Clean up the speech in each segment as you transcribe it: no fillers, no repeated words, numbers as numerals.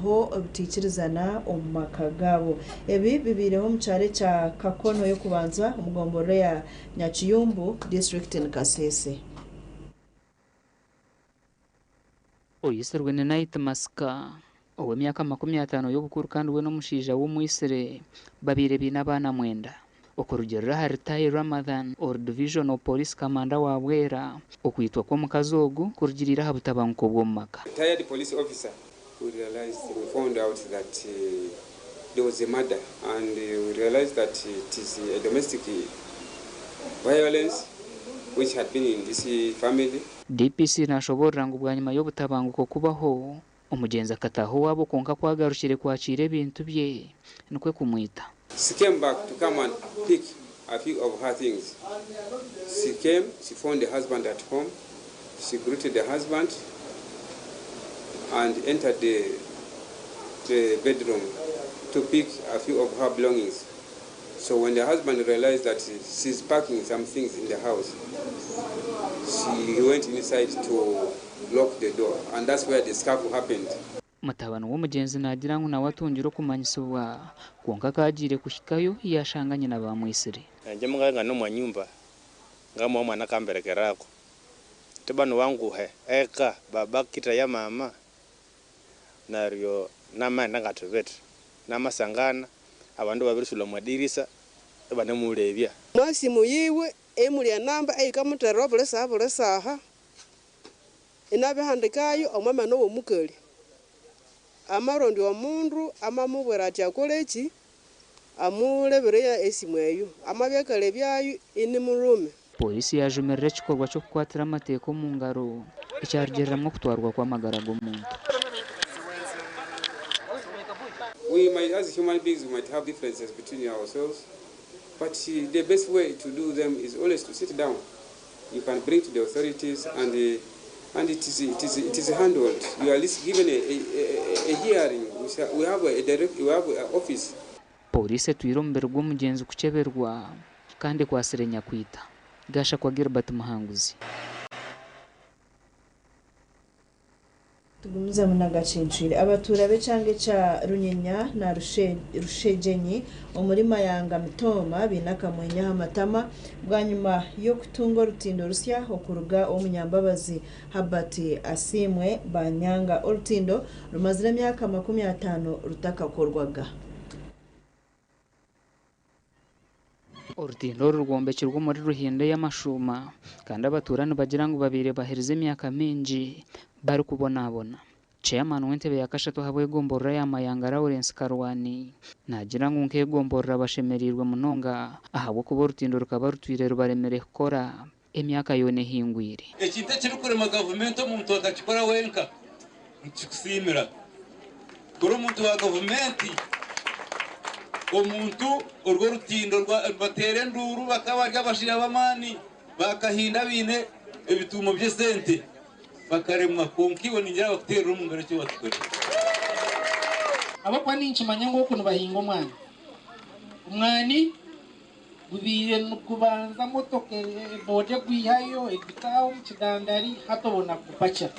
kureetaho obutaikirizana omu maka gaabo. Ebi bibaireho omu kyaro ekya Kakono y'okubanza omu gomborora eya Nyakiyumbu, disiturikiti ni Kasese. Oyitsirwe ni Night Masika ow'emyaka 50 y'obukuru kandi we n'omushaija we omwitsire babaire baine abaana mwenda. Okurugiirira ahari Tai Ramadhan ori Divisional Police Commander wa Bwera, okwitwa kw'omukazi ogu kurugiriire aha butabanguko bw'omu maka. Retired police officer we realized we found out that there was a murder and we realized that it is a domestic violence which had been in this family. DPC nashoboorora ngu bwanyima y'obutabanguko kubaho, omugyenzi akataaha owaabo kwonka ku agarukire kwakiira ebintu bye nikwo kumwita. She came back to come and pick a few of her things. She came, she found the husband at home, she greeted the husband and entered the, the bedroom to pick a few of her belongings. So when the husband realized that she's packing some things in the house, she went inside to lock the door, and that's where the scuffle happened. Mutabani w'omugyenzi naagira ngu nawe atungire okumanyisibwa kwonka ku agiire kuhikayo yaashanga nyina baamwitsire. Nanje mungabe nga nomwa nyumba ngamuha omwana akamberekerako tibano wanguhe eka baba kita ya mama neryo namaghenda ngathibitha namasangana abandu ibabirisulha omwa dirisa ibanemulebya. Mwasimu yiwe emuli enamba eyikamuterera obuli saha buli saha, inabihandikayo omwamene owomukali. Amarondya omundu amamubwira ati akoleki, amulebereye esimu eyo, amabya akalebyayo ini murume. Pooriisi yaajumirira ekikorwa ky'okukwatira amateeka omu ngaro ekyarugiriramu okutwarwa kw'amagara g'omuntu. We might, as human beings, we might have differences between ourselves, but the best way to do them is always to sit down. You can bring to the authorities and and it is, it is, it is handled. You are at least given a, a, a, a hearing. We have a direct, we have an office. Pooriisi etwire omubiri gw'omugyenzi kukyeberwa kandi ekwatsire nyakwita. Gashakwa Gilbert Muhanguzi. Tugumizemu n'agakincwire. Abatuura b'ekyanga ekya Runyinya na Rushegyenyi omuri Mayanga Mitooma baine akamwenyo aha matama bwanyima y'okutunga orutindo rusya okuruga ow'omunyambabazi Herbert Asiimwe Banyanga. Orutindo rumazire emyaka 50 rutakakorwaga. Orutindo oru rwombekirwe omuri Ruhinda ey'amashuuma kandi abatuura nibagira ngu babaire baherize emyaka mingi barikubonabona. Chairman w'entebe ya kashatu ahabw'egomborora ya Mayanga Lawrence Karwani naagira ngu nk'egomborora bashemereirwe munonga ahabw'okuba orutindo rukaba rutwire rubaremire kukora emyaka yoona ehingwire. Ekintu ekirikurema gavumenti omuntu akakikora wenka nitukikusiimira. Kuri omuntu wa gavumenti, omuntu orwo orutindo nibateera enduuru bakaba bari abashaija b'amaani bakahinda baine ebituumo by'esente bakaremwa kwonka iwe ningira bakuteerera omu ngaro eki watukorera. Ahabw'okuba ninkimanya ngu oku nibahinga omwani. Omwani gubaire nigubanza motoka eboda egwihayo egutaho omu kidandari hati obona kugupakira.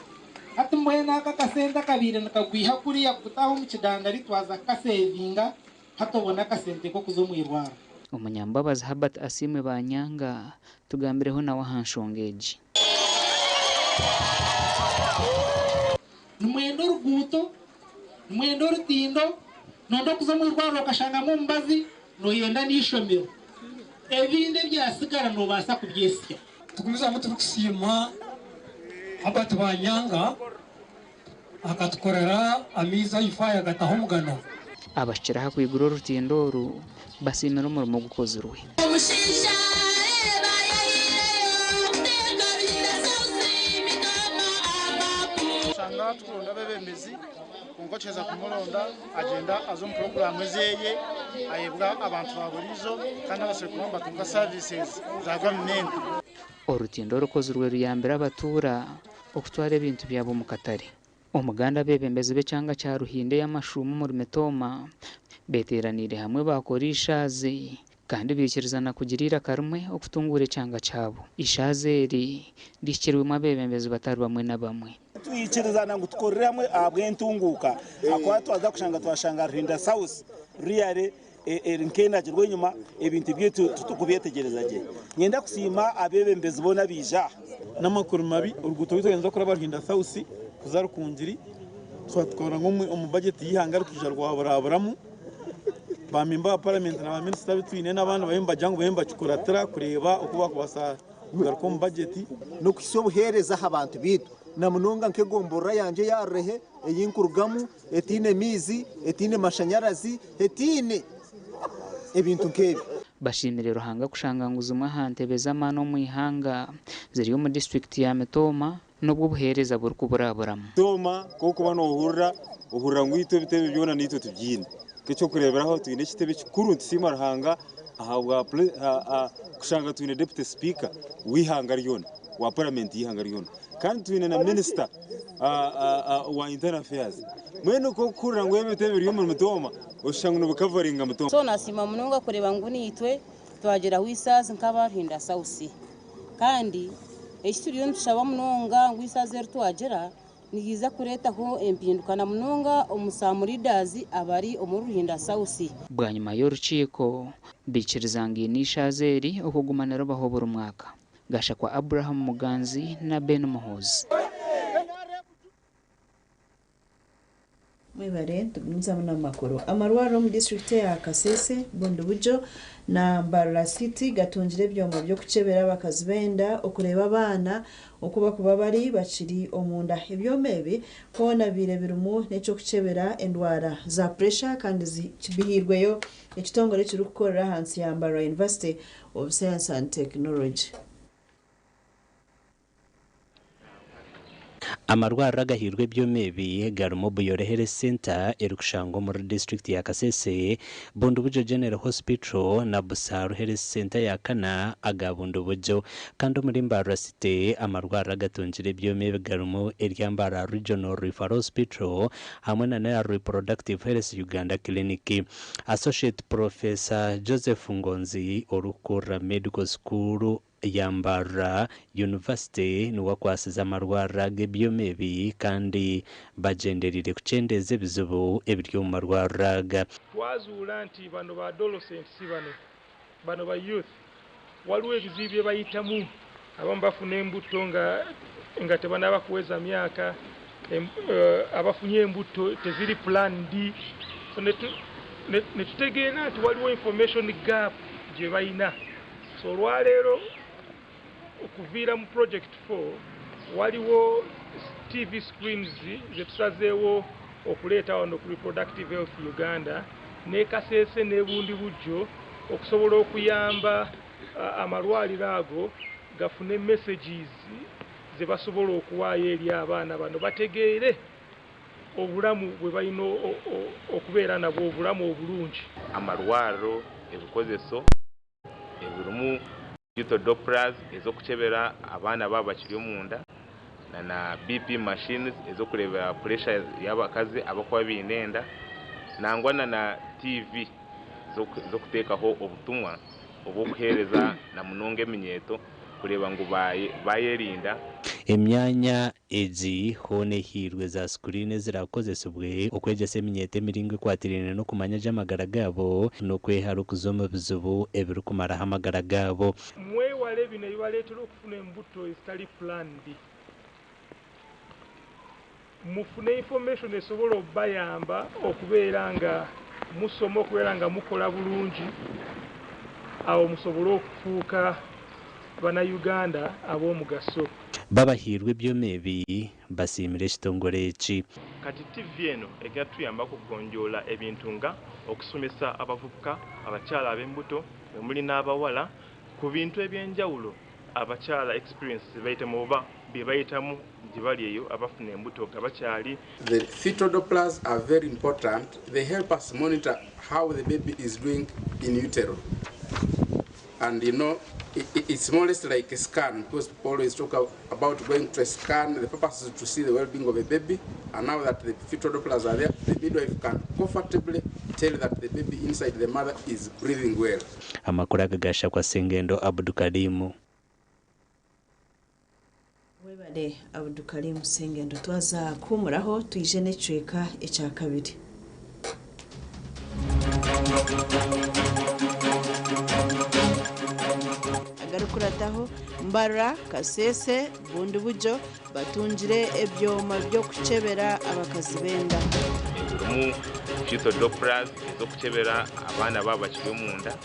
Hati mbwenu aka akasente akabaire nikagwiha kuriya kugutaho omu kidandari twaza kukasevinga hati obona akasente k'okuza omu irwariro. Omunyambabazi Herbert Asiimwe Banyanga tugambireho nawe aha nshonga egi. Nimwenda oruguuto, nimwenda orutindo, noyenda okuza omu irwariro okashangamu omubazi, noyenda n'eishomero. Ebindi ebyasigara nobaasa kubyesya. Tugumizamu turikusiima Herbert Banyanga akatukorera amaizi ahifa yagataho omugano. Abahikire aha kwigura orutindo oru basiimire omurimo ogukozirwe. Omushaija areeba ayehaireyo kuteeka Ruhinda South Mitooma aha maapu. Oshanga tukuronda abebembezi kwonka okiheza kumuronda agyenda aza omu puroguraamu ezeye ayebwa abantu ba buriijo kandi ababaasire kuba nibatunga services za gavumenti. Orutindo orukozirwe ruyambire abatuura okutwara ebintu byabo omu katare. Omuganda abeebembezi b'ekyanga kya Ruhinda ey'amashuuma omuri Mitooma beteeraniire hamwe baakora eishaazi Kandi baikirizana kugira eiraka rimwe okutunguura ekyanga kyabo. Ishaaza eri rihikirwemu abeebembezi batari bamwe na bamwe. Twikirizana ngu tukorere hamwe ahabw'entunguuka ahakuba twaza kushanga twashanga Ruhinda South really eri nk'enagirwe enyima ebintu byaitu titukubyetegyereza gye. Niinyenda kusiima abeebembezi boona abaija aha. N'amakuru mabi oruguuto rwaitu rwayenzire kuraba Ruhinda South kuza Rukungiri twatwara ngu omu bajeti y'eihanga rikaija rwaburaburamu. Ba memba ba paramenti na ba minisita abu twine n'abandi bariyo nibagira ngu bariyo nibakikuratira kureeba oku bakubaasa kugaruka omu bajeti. N'okuhitsya obuheereza aha bantu baitu na munonga nk'egomborora yangye eya Rurehe ei nkurugamu etaine maizi, etaine mashanyarazi, etaine ebintu nk'ebyo. Bashimire Ruhanga kushanga ngu zimwe aha ntebe z'amaani omu ihanga ziri omu disiturikiti ya Mitooma n'obu obuheereza burikuburaburamu. Mitooma ku orikuba noohurira, ohurira ngu itwe ebitebe byona naitwe tubyine. Nk'eky'okureeberaho twine ekitebe kikuru nitusiima Ruhanga ahabwa kushanga twine Deputy Speaker w'eihanga ryona, wa Paramenti y'eihanga ryona. Kandi twine na Minisita wa Internal Affairs. Mbwenu ku orikuhurira ngu ebitebe biri omuri Mitooma, oshusha ngu nibikavaringa Mitooma. So nasiima munonga kureeba ngu naitwe twagiraho eisaazi nk'aba Ruhinda South. Kandi eki turiyo nitushaba munonga ngu eisaazi eri twagira niriiza kureetaho empinduka na munonga omu some leaders abari omuri Ruhinda South. Bwanyima y'orukiiko, baikiriza ngu eine eishaazi eri okuguma niribaho buri mwaka. Gashakwa Abraham Muganzi na Ben Muhoozi. Mwebare nitugumizamu n'amakuru. Amarwariro omu disiturikiti eya Kasese, Bundibugyo na Mbarara City gatungire ebyoma by'okukyebera abakazi b'enda okureeba abaana oku bakuba bari bakiri omunda. Ebyoma ebi hoona bibaire birimu n'eky'okukyebera endwara za puresha kandi bihairweyo ekitongore ekirikukorera ahansi ya Mbarara University of Science and Technology. Amarwariro agahairwe ebyoma ebi garimu Buyore Health Centre erikushangwa omuri disiturikiti ya Kasese, Bundibugyo General Hospital na Busaaru Health Centre ya kana aga Bundibugyo. Kandi omuri Mbarara City, amarwariro agatungire ebyoma ebi garimu erya Mbarara Regional Referral Hospital hamwe na n'eya Reproductive Health Uganda Clinic. Associate Professor Joseph Ngonzi orikukurira Medical School ya Mbarara University niwe akwatsize amarwariro aga ebyoma ebi kandi bagyendereire kukyendeeza ebizibu ebiri omu marwariro aga. Twazuula nti bano ba adolescents bano, bano ba youth waliwo ebizibu bye bayitamu, abamu bafuna embuto nga nga tebanaba kuweza myaka, abafunye embuto teziri planned, so netutegeera nti waliwo information gap gye balina. So olwaleero okuviira mu project four waliwo TV screens zetusazeewo okuleeta wano ku Reproductive Health Uganda ne Kasese ne Bundibugyo okusobola okuyamba amalwaliro ago gafune messages zebasobola okuwaayo eri abaana bano bategeere obulamu bwebalina okubeera nabwo obulamu obulungi. Amarwariro, ebikozeso ebirimu fetal dopplers ez'okukyebera abaana baaba bakiri omunda na na BP machines ez'okureebera pressure y'abakazi abarikuba baine enda nangwa na na TV z'okuteekaho obutumwa obw'okuheereza na munonga eminyeeto kureeba ngu baayerinda. Emyanya egi hoona ehairwe za sikuriini eziraakozesibwe okwegyesa eminyeeto emiringo ekwatiraine n'okumanya gye amagara gaabo n'okwehara okuza omu bizibu ebirikumaraho amagara gaabo. Mwewale bino ebibaleetera okufuna embuto ezitali planned. Mufune information esobola obayamba okubeera nga musoma, okubeera nga mukola bulungi awo musobole okufuuka Bannayuganda ab'omugaso. Babahairwe ebyoma ebi basiimire ekitongore eki. Kati ttivi eno egenda kutuyambaku okugonjoola ebintu nga okusomesa abavubuka, abakyala ab'embuto omuli n'abawala ku bintu eby'enjawulo abakyala experience zebayitamu oba byebayitamu gyebali eyo abafuna embuto nga bakyali. The fetal dopplers are very important, they help us monitor how the baby is doing in utero and you know it's more or less like a scan because people always talk about going to a scan, the purpose is to see the well-being of a baby And now that the fetal Dopplers are there, the midwife can comfortably tell that the baby inside the mother is breathing well. Amakuru aga gashakwa Sengendo Abdukarimu. Webale Abdukarim Sengendo twaza kuhumuraho twije n'ekicweka ekyakabiri. Agarikurataho Mbarara, Kasese, Bundibugyo batungire ebyoma by'okukyebera abakazi b'enda. Ebirimu fetal Dopplers ez'okukyebera abaana baaba bakiri omunda.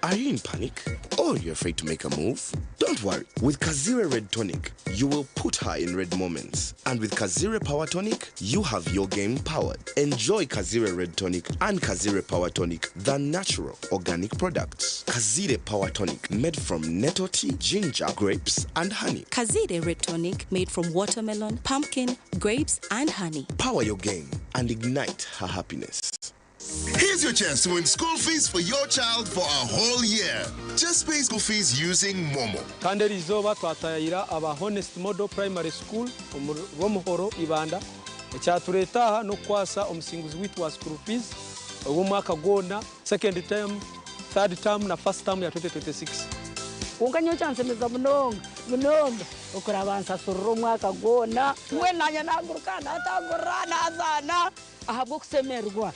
Are you in panic? Or you're afraid to make a move? Don't worry. With Kazire Red Tonic, you will put her in red moments. And with Kazire Power Tonic, you have your game powered. Enjoy Kazire Red Tonic and Kazire Power Tonic, the natural organic products. Kazire Power Tonic, made from nettle tea, ginger, grapes, and honey. Kazire Red Tonic made from watermelon, pumpkin, grapes, and honey. Power your game and ignite her happiness. Here's your chance to win school fees for your child for a whole year. Just pay school fees using Momo. Kandi eri izooba twatayira aba Honest Model Primary School omu Rwomuhoro Ibanda. Ekyatureeta aha n'okukwasa omusinguzi waitu wa school fees ow'omwaka gwona, second term, third term na first term ya 2026. Kwonka nyowe kyanshemeza munonga munonga okuraba nsasurira omwaka gwona. Mbwenu naanye naaguruka naatangurira naazaana ahabw'okushemererwa.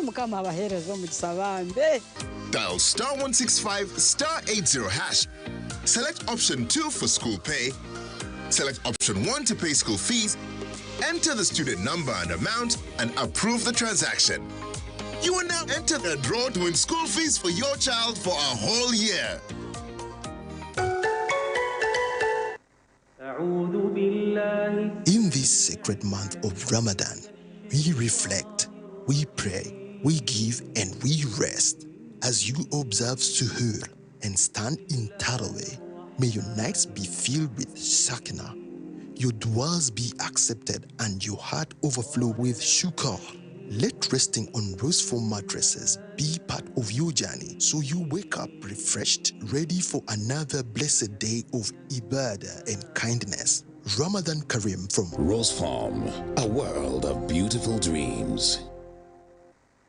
Mukama abaheereze omugisa bambe. Dial star 165 star 80 hash. Select option 2 for school pay. Select option 1 to pay school fees. Enter the student number and amount and approve the transaction. You will now enter the draw to win school fees for your child for a whole year. In this sacred month of Ramadan, we reflect, we pray, we give, and we rest. As you observe Suhoor and stand in Taraweh, may your nights be filled with Sakina, your duas be accepted, and your heart overflow with shukr. Let resting on roseful mattresses be part of your journey so you wake up refreshed, ready for another blessed day of ibadah and kindness. Ramadan Kareem from Rose Farm, a world of beautiful dreams.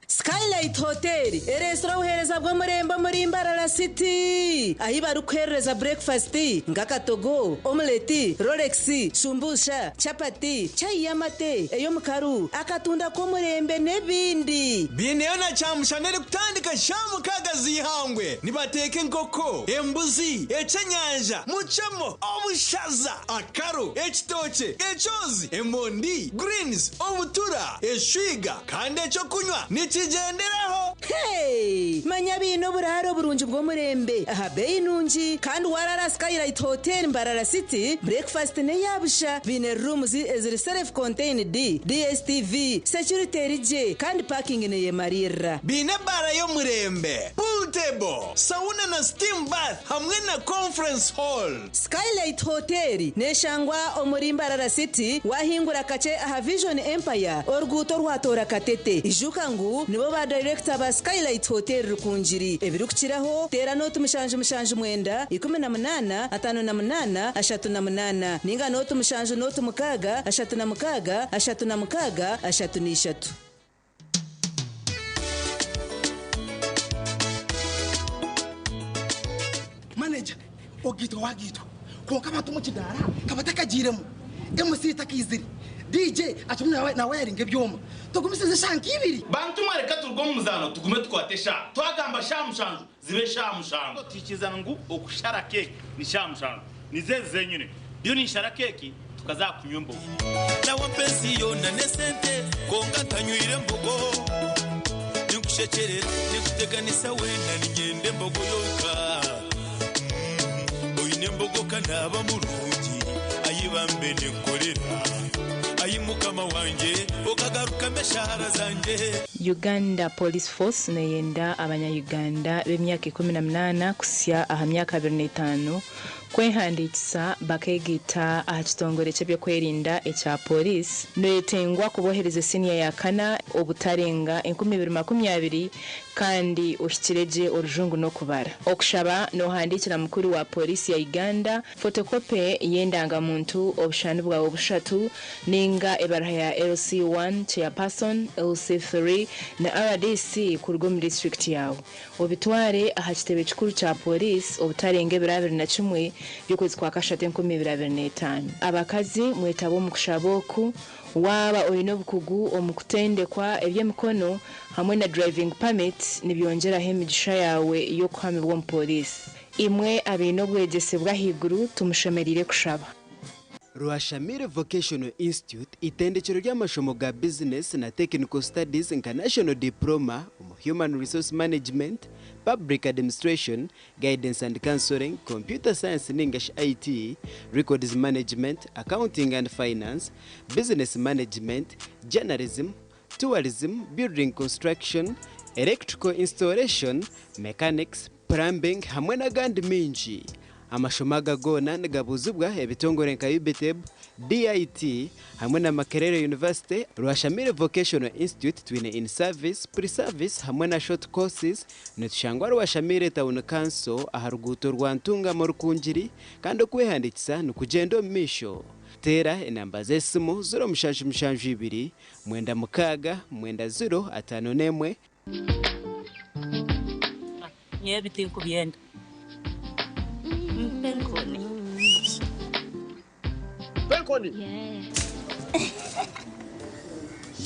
Skylight Hotel ereetsire obuheereza bw'omurembe omuri Mbarara City ahi barikuheereza breakfast nk'akatogo, omelette, rolex, shumbusha, chapati, chai y'amate, ey'omukaru, akatunda k'omurembe n'ebindi. Biineyo na kyamushana erikutandika shaaha mukaaga z'eihangwe. Nibateeka enkoko, embuzi, ekyenyanja, mucemo, obushaza, akaru, ekitookye, ekyozi, emondi, greens, obutura, eshwiga kandi ekyokunywa nikigyenderaho. Hey! Manya biine oburaaro burungi bw'omurembe aha beeyi nungi kandi warara Skylight Hotel Mbarara City breakfast n'eyabusha biine rooms eziri self contained, DSTV, security eri gye kandi parking neyemarira. Biine ebaara y'omurembe, pool table, sauna na steam bath hamwe na conference hall. Skylight Hotel neshangwa omuri Mbarara City wahingura kakye aha Vision Empire oruguuto rwatoora Katete. Ijuka ngu nibo ba director ba Skylight Hotel Rukungiri. Ebirikukiraho teera nooti mushanju mushanju mwenda 18 58 38 ninga nooti mushanju nooti mukaaga 36 36 33. Manager, ogitwa wagitwa konka abantu mu kidara kabatakagiiremu MC takaizire DJ akimwe na wiring ebyoma tugumisize shanka ibiri. Bantu mwareka turuge omu muzaano tugume tukwate sha twagamba sha mushanju zibe sha mushanju tukizana ngu okushara keki ni sha mushanju nizezi zenyine iyo ninshara keki tukazakunywa embogo. Nawe pensiyona nesente konka ntanywire embogo ninkushekyerera ninkuteganisa wena ninyenda embogo yonka oine embogo kanaba murungi ayibambe nenkorera ayi mukama wanje okagaruka meshahara zanje. Uganda Police Force neyenda abanya-Uganda b'emyaka 18 kusya aha myaka 25 Kwehandiikisa bakeegaita aha kitongore ky'ebyokwerinda ekya Pooriisi, noyetengwa kubohereza siniya ya kana obutarenga 2020 kandi ohikire gye Orujungu n'okubara. Okushaba nohandiikira mukuru wa Pooriisi ya Uganda fotokope y'endanga-muntu, obushushani bwawe bushatu ninga ebaruha ya LC1, Chairperson, LC3 na RDC kuruga omu disiturikiti yaawe. Obitware aha kitebe kikuru kya Pooriisi obutarenga ebiro 21 by'okwezi kwa kashatu 2025. Abakazi mwetabe omu kushaba oku. Waaba oine obukugu omu kutendekwa eby'emikono hamwe na driving permit nibyongyeraho emigisha yaawe y'okuhamibwa omu Pooriisi. Imwe abaine obwegyese bw'ahaiguru timushemereire kushaba. Rwashamire Vocational Institute itendekero ry'amashomo ga bizinesi na Technical Studies nka National Diploma omu Human Resource Management, Public Administration, Guidance and Counselling, Computer Science ningashi IT, Records Management, Accounting and Finance, Business Management, Journalism, Tourism, Building Construction, Electrical Installation, Mechanics, Plumbing hamwe n'agandi maingi. Amashomo aga goona nigabuuzibwa ebitongore nka UBITEB, DIT hamwe na Makerere University. Rwashamire Vocational Institute twine in service, pre service hamwe na short courses. Nitushangwa Rwashamire Town Council aha ruguuto rwa Ntungamo Rukungiri kandi okwehandiikisa nikugyenda omu maisho. Teera enamba z'esimu 0772 96 90 51. Nyowe ebi tinkubyenda. Mpa enkoni. Mpa enkoni.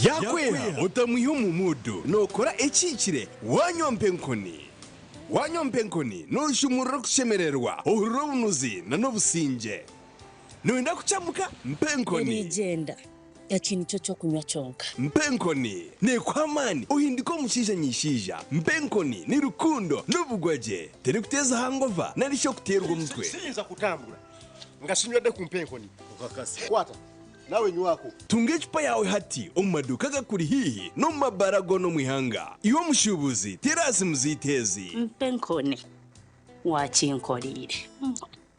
Yakwera otamwiha omu muudu nookora ekihikire wanywa mpa enkoni. Wanywa mpa enkoni nooshumurura okushemererwa, ohurira obunuzi na n'obusingye. Nooyenda kukyamuka? Mpa enkoni. Eriigyenda. Eki nikyo ky'okunywa kyonka. Mpa enkoni. Neekuha amaani ohindike omushaija nyaishaija. Mpa enkoni ni rukundo n'obugwagye. Terikuteeza hangova nari shi okuteerwa omutwe. Siyinza kutambura nga sinywedde ku mpa enkoni. Kwata naawe nywako. Tunga ecupa yaawe hati omu maduuka agakuri haihi n'omu mabaara goona omu ihanga. Iwe omushuubuzi, teera aha simu zaitu ezi. Mpa enkoni. Waakinkoreire.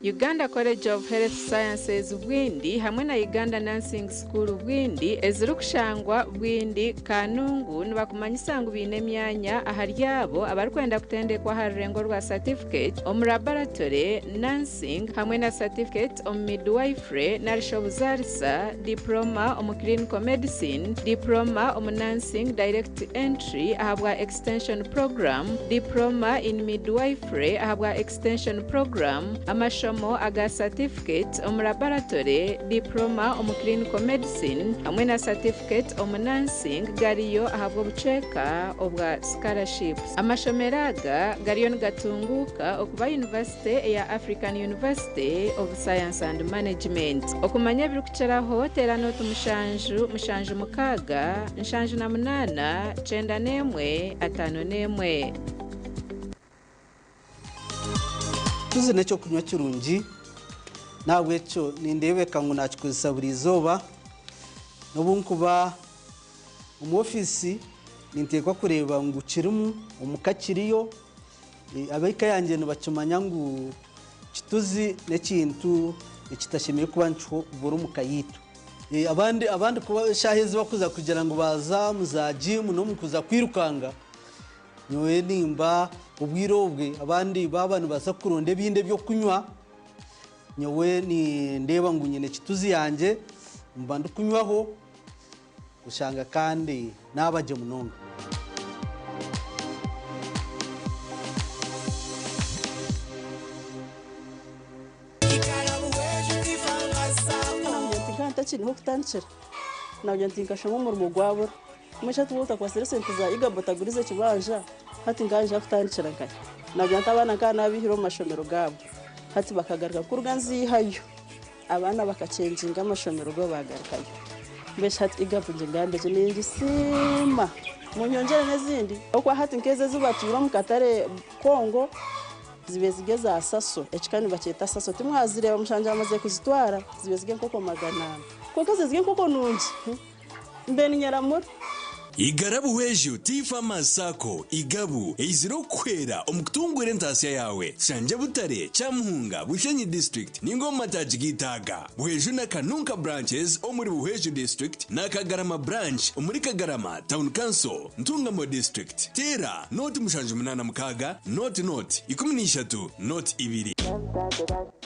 Uganda College of Health Sciences Bwindi hamwe na Uganda Nursing School Bwindi ezirikushangwa Bwindi, Kanungu nibakumanyisa ngu baine emyanya ahari abo abarikwenda kutendekwa aha rurengo rwa Certificate omu Laboratory Nursing hamwe na Certificate omu Midwifery narishi Obuzaarisa, Diploma omu Clinical Medicine, Diploma omu Nursing Direct Entry ahabwa Extension Program, Diploma in Midwifery ahabwa Extension Program, amashomo aga Certificate omu Laboratory, Diploma omu Clinical Medicine hamwe na Certificate omu Nursing gariyo ahabw'obucweka obwa Scholarships. Amashomero aga gariyo nigatunguuka okuba Yunivasite eya African University of Science and Management. Okumanya ebirikukiraho teera nooti mushanju, mushanju mukaaga, 78, 91, 51. Tuzi n'eky'okunywa kirungi, n'ahabw'ekyo nindeebeka ngu naakikozesa buri izooba. N'obu nkuba omu ofiisi ninteekwa kureeba ngu kirimu, omuka kiriyo. Ab'eka yangye nibakimanya ngu kituzi n'ekintu ekitashemereire kuba nikibura omu ka yaitu. Abandi abandi kuba eshaaha ezi bakuza kugira ngu baaza omu za jiimu n'omu kuza kwirukanga, Nyowe nimba obwire obwe abandi baaba nibaza kuronda ebindi eby'okunywa, nyowe nindeeba ngu nyine kituzi yangye mba ndikunywaho oshanga kandi naaba gye munonga. Nagira nti nkaba ntakine h'okutandikira, nagira nti nkashoma omurimo gwabura. Mbwenu shi hati waaba otakwatsire esente za IGABA otagurize ekibanja, hati nkaba niinyija kutandikira nkahi? Nagira nti abaana nkaba naabaihire omu mashomero gaabo, hati bakagaruka kuruga nziihayo, abaana bakakyenginga amashomero gaabo baagarukayo. Mbwenu shi hati IGAB ngigambe ki? Ningisiima! Munyongyere n'ezindi ahabw'okuba hati nk'ezo ezi batwire omu katare Congo zibaire ziri eza Saso, ekika nibakyeta Saso, timwazireeba mushangye bamazire kuzitwara, zibaire ziri enkoko 400 kwonka zibaire ziri enkoko nungi. Mbe ninyeramura. Igara Buhweju Tea Farmers Sacco, Igabu, eizire okukuhwera omu kutunguura entaasya yaawe. Tushangye Butare, Kyamuhunga, Bushenyi District ninga omu mataagi g'eitaaga. Buhweju na Kanunka Branches omuri Buhweju District na Kagarama Branch omuri Kagarama Town Council, Ntungamo District. Teera nooti 76 nooti nooti 13 nooti 2.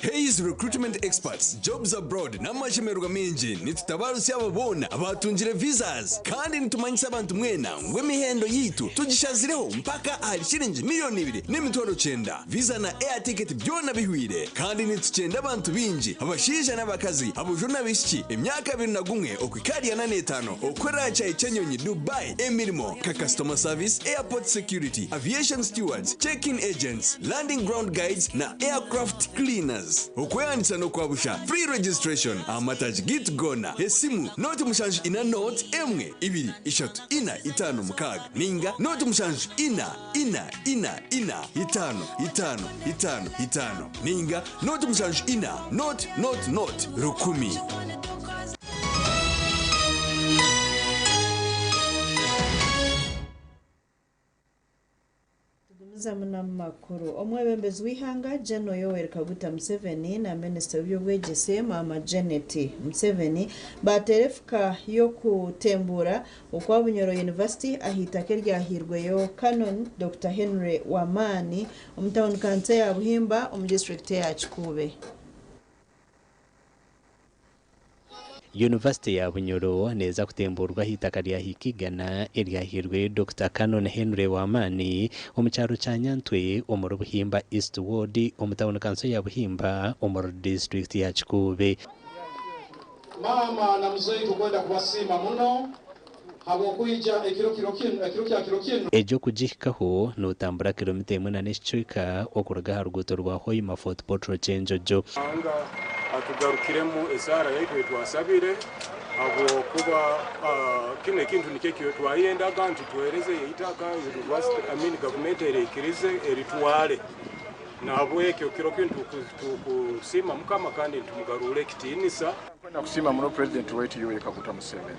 Hays Recruitment Experts, Jobs Abroad n'amashemererwa maingi nitutabarutsya abo boona abaatungire visas kandi nitumanyisa abantu mwena ngu emihendo yaitu tugishazireho mpaka ahari shiringi miriyoni 2,900,000. Visa na air ticket byona bihwire kandi nitukyenda abantu baingi abashaija n'abakazi, aboojo n'abaishiki emyaka 21 okuhika ahari 45 okukorera aha kyayi ky'enyonyi Dubai emirimo nka customer service, airport security, aviation stewards, check-in agents, landing ground guides na aircraft cleaners. Okwehandiikisa n'okwa busha, free registration, aha mataagi gaitu goona. Esimu, 074 0 1 2 3 4 5 6 ninga 074 4 4 4 5 5 5 5 ninga 074 0 0 0 1000. Tugumizamu n'amakuru. Omwebembezi w'eihanga General Yoweri Kaguta Museveni na minisita w'eby'obwegyese Maama Janet Museveni baateera efuka y'okutembuura okwa Bunyoro University ah'eitaka eryahairweyo Canon Dokita Henry Wamaani omu tauni kanso eya Buhimba omu disiturikiti eya Kikuube. Yunivasite ya Bunyoro neeza kutembuurwa ah'eitaka rya hiika igana eryahairweyo Dokita Canon Henry Wamani omu kyaro kya Nyantwe omuri Buhimba East Ward omu tauni kanso ya Buhimba omuri disiturikiti ya Kikuube. Maama na muzeeyi tukwenda kubasiima muno habw'okwija ekiro kiro kinu, ekiro kya kiro kinu. Egyo kugihikaho nootambura kilomita emwe na n'ekicweka okuruga aha ruguuto rwa Hoima Fort Portal Kyenjojo. Ruhanga atugarukiremu esaara yaitu eitwasabire habwokuba kinu ekintu nikyo eki twayendaga nti tuherezeyo eitaka university, I mean gavumenti eriikirize eritwale. Nahabwekyo kiro kinu tukusiima Mukama kandi nitumugaruura ekitiinisa. Nkwenda kusiima muno Purezidenti waitu Yoweri Kaguta Museveni.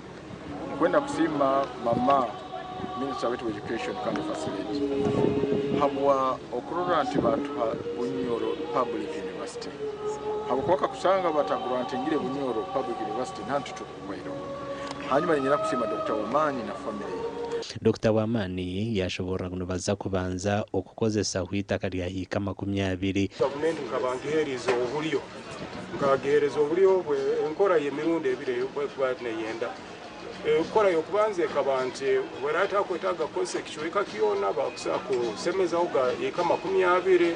Nkwenda kusiima mama Minisita waitu wa Education kandi First Lady habwa okurora nti batuha Bunyoro Public University habwokuba kakusanga batagrantingire Bunyoro Public University nantu tukukwaireho. Hanyuma ninyenda kusiima Dokita Wamani na family ye. Dokita Wamani yashoboorora ngu nibaza kubanza okukozesaho eitaka rya hiika 20. Gavumenti nkaba ngiheeriize oburyo, nkagiheereza oburyo bwe enkora y'emirundi ebiri ey'okuba neyenda. Enkora y'okubanza ekaba nti bw'eratakwetaaga kukozesa ekicweka kyona bakusobola kusemezaho ga eka 20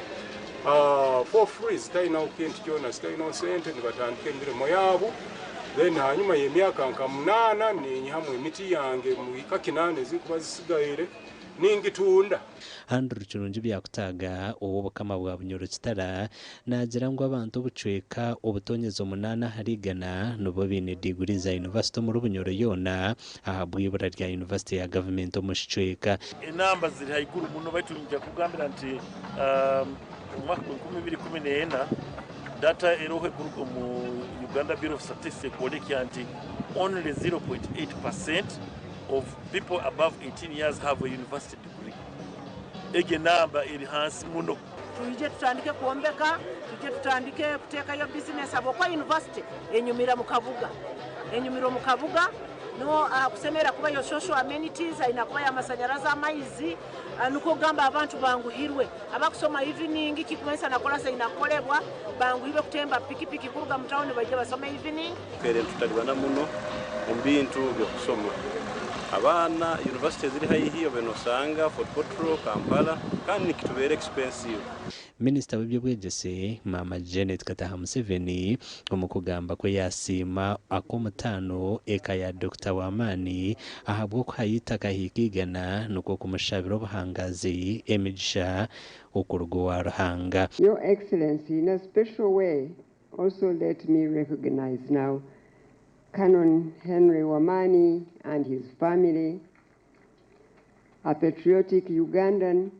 for free zitainaho kintu kyona, zitainaho sente nibatandika emirimo yaabo. Then hanyuma y'emyaka nka munaana ninyihamu emiti yange mu eka kinaana ezirikuba zisigaire ningitunda. Andrew Kirungi Byakutaaga ow'obukama bwa Bunyoro Kitara naagira ngu abantu obucweka obutonyezi omunaana ahari igana nibo baine diguri za yunivasite omuri Bunyoro yoona ahabw'eibura rya yunivasite ya gavumenti omu kicweka. Enamba ziri haiguru muno baitu niinyija kukugambira nti omu mwaka gwa 2014 data eroho ekuruga omu Uganda Bureau of Statistics ekwolekya nti only 0.8% of people above 18 years have a university degree. Egi enamba eri hansi muno. Twije tutandike kwombeka, twije tutandike kuteekayo bizinesi ahabw'okuba yunivasite enyumira mu kabuga. Enyumira omu kabuga niho ahakusemerera kubayo social amenities, haine kubayo amasanyarazi, amaizi, nikwo kugamba abantu banguhirwe. Abakusoma evening kirikumanyisa na class eine kukorebwa, banguhirwe kutemba pikipiki kuruga mu tawuni baije basome evening. Tukaire nitutalibana muno omu bintu by'okusoma. Abaana yunivasite eziri haihi obaire nosanga Fort Portal, Kampala kandi nikitubeera expensive. Minisita w'eby'obwegyese, Maama Janet Kataha Museveni omu kugamba kwe yasiima ak'omutaano eka ya Dokita Wamani ahabw'okuhayo eitaka hiika igana nikwo kumushabira obuhangaazi, emigisha okuruga owa Ruhanga. Your Excellency, in a special way, also let me recognize now Canon Henry Wamani and his family, a patriotic Ugandan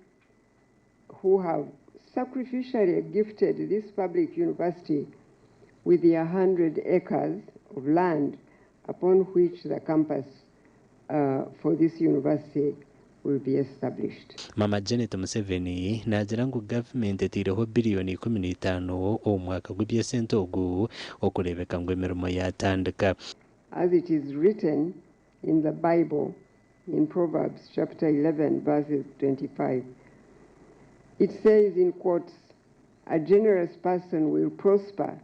who have sacrificially gifted this public university with their 100 acres of land upon which the campus for this university will be established. Mama Janet Museveni naagira ngu gavumenti eteireho biriyoni 15 omu mwaka gw'eby'esente ogu okureebeka ngu emirimo yaatandika. As it is written in the Bible in Proverbs chapter 11 verses 25, it says in quotes, a generous person will prosper.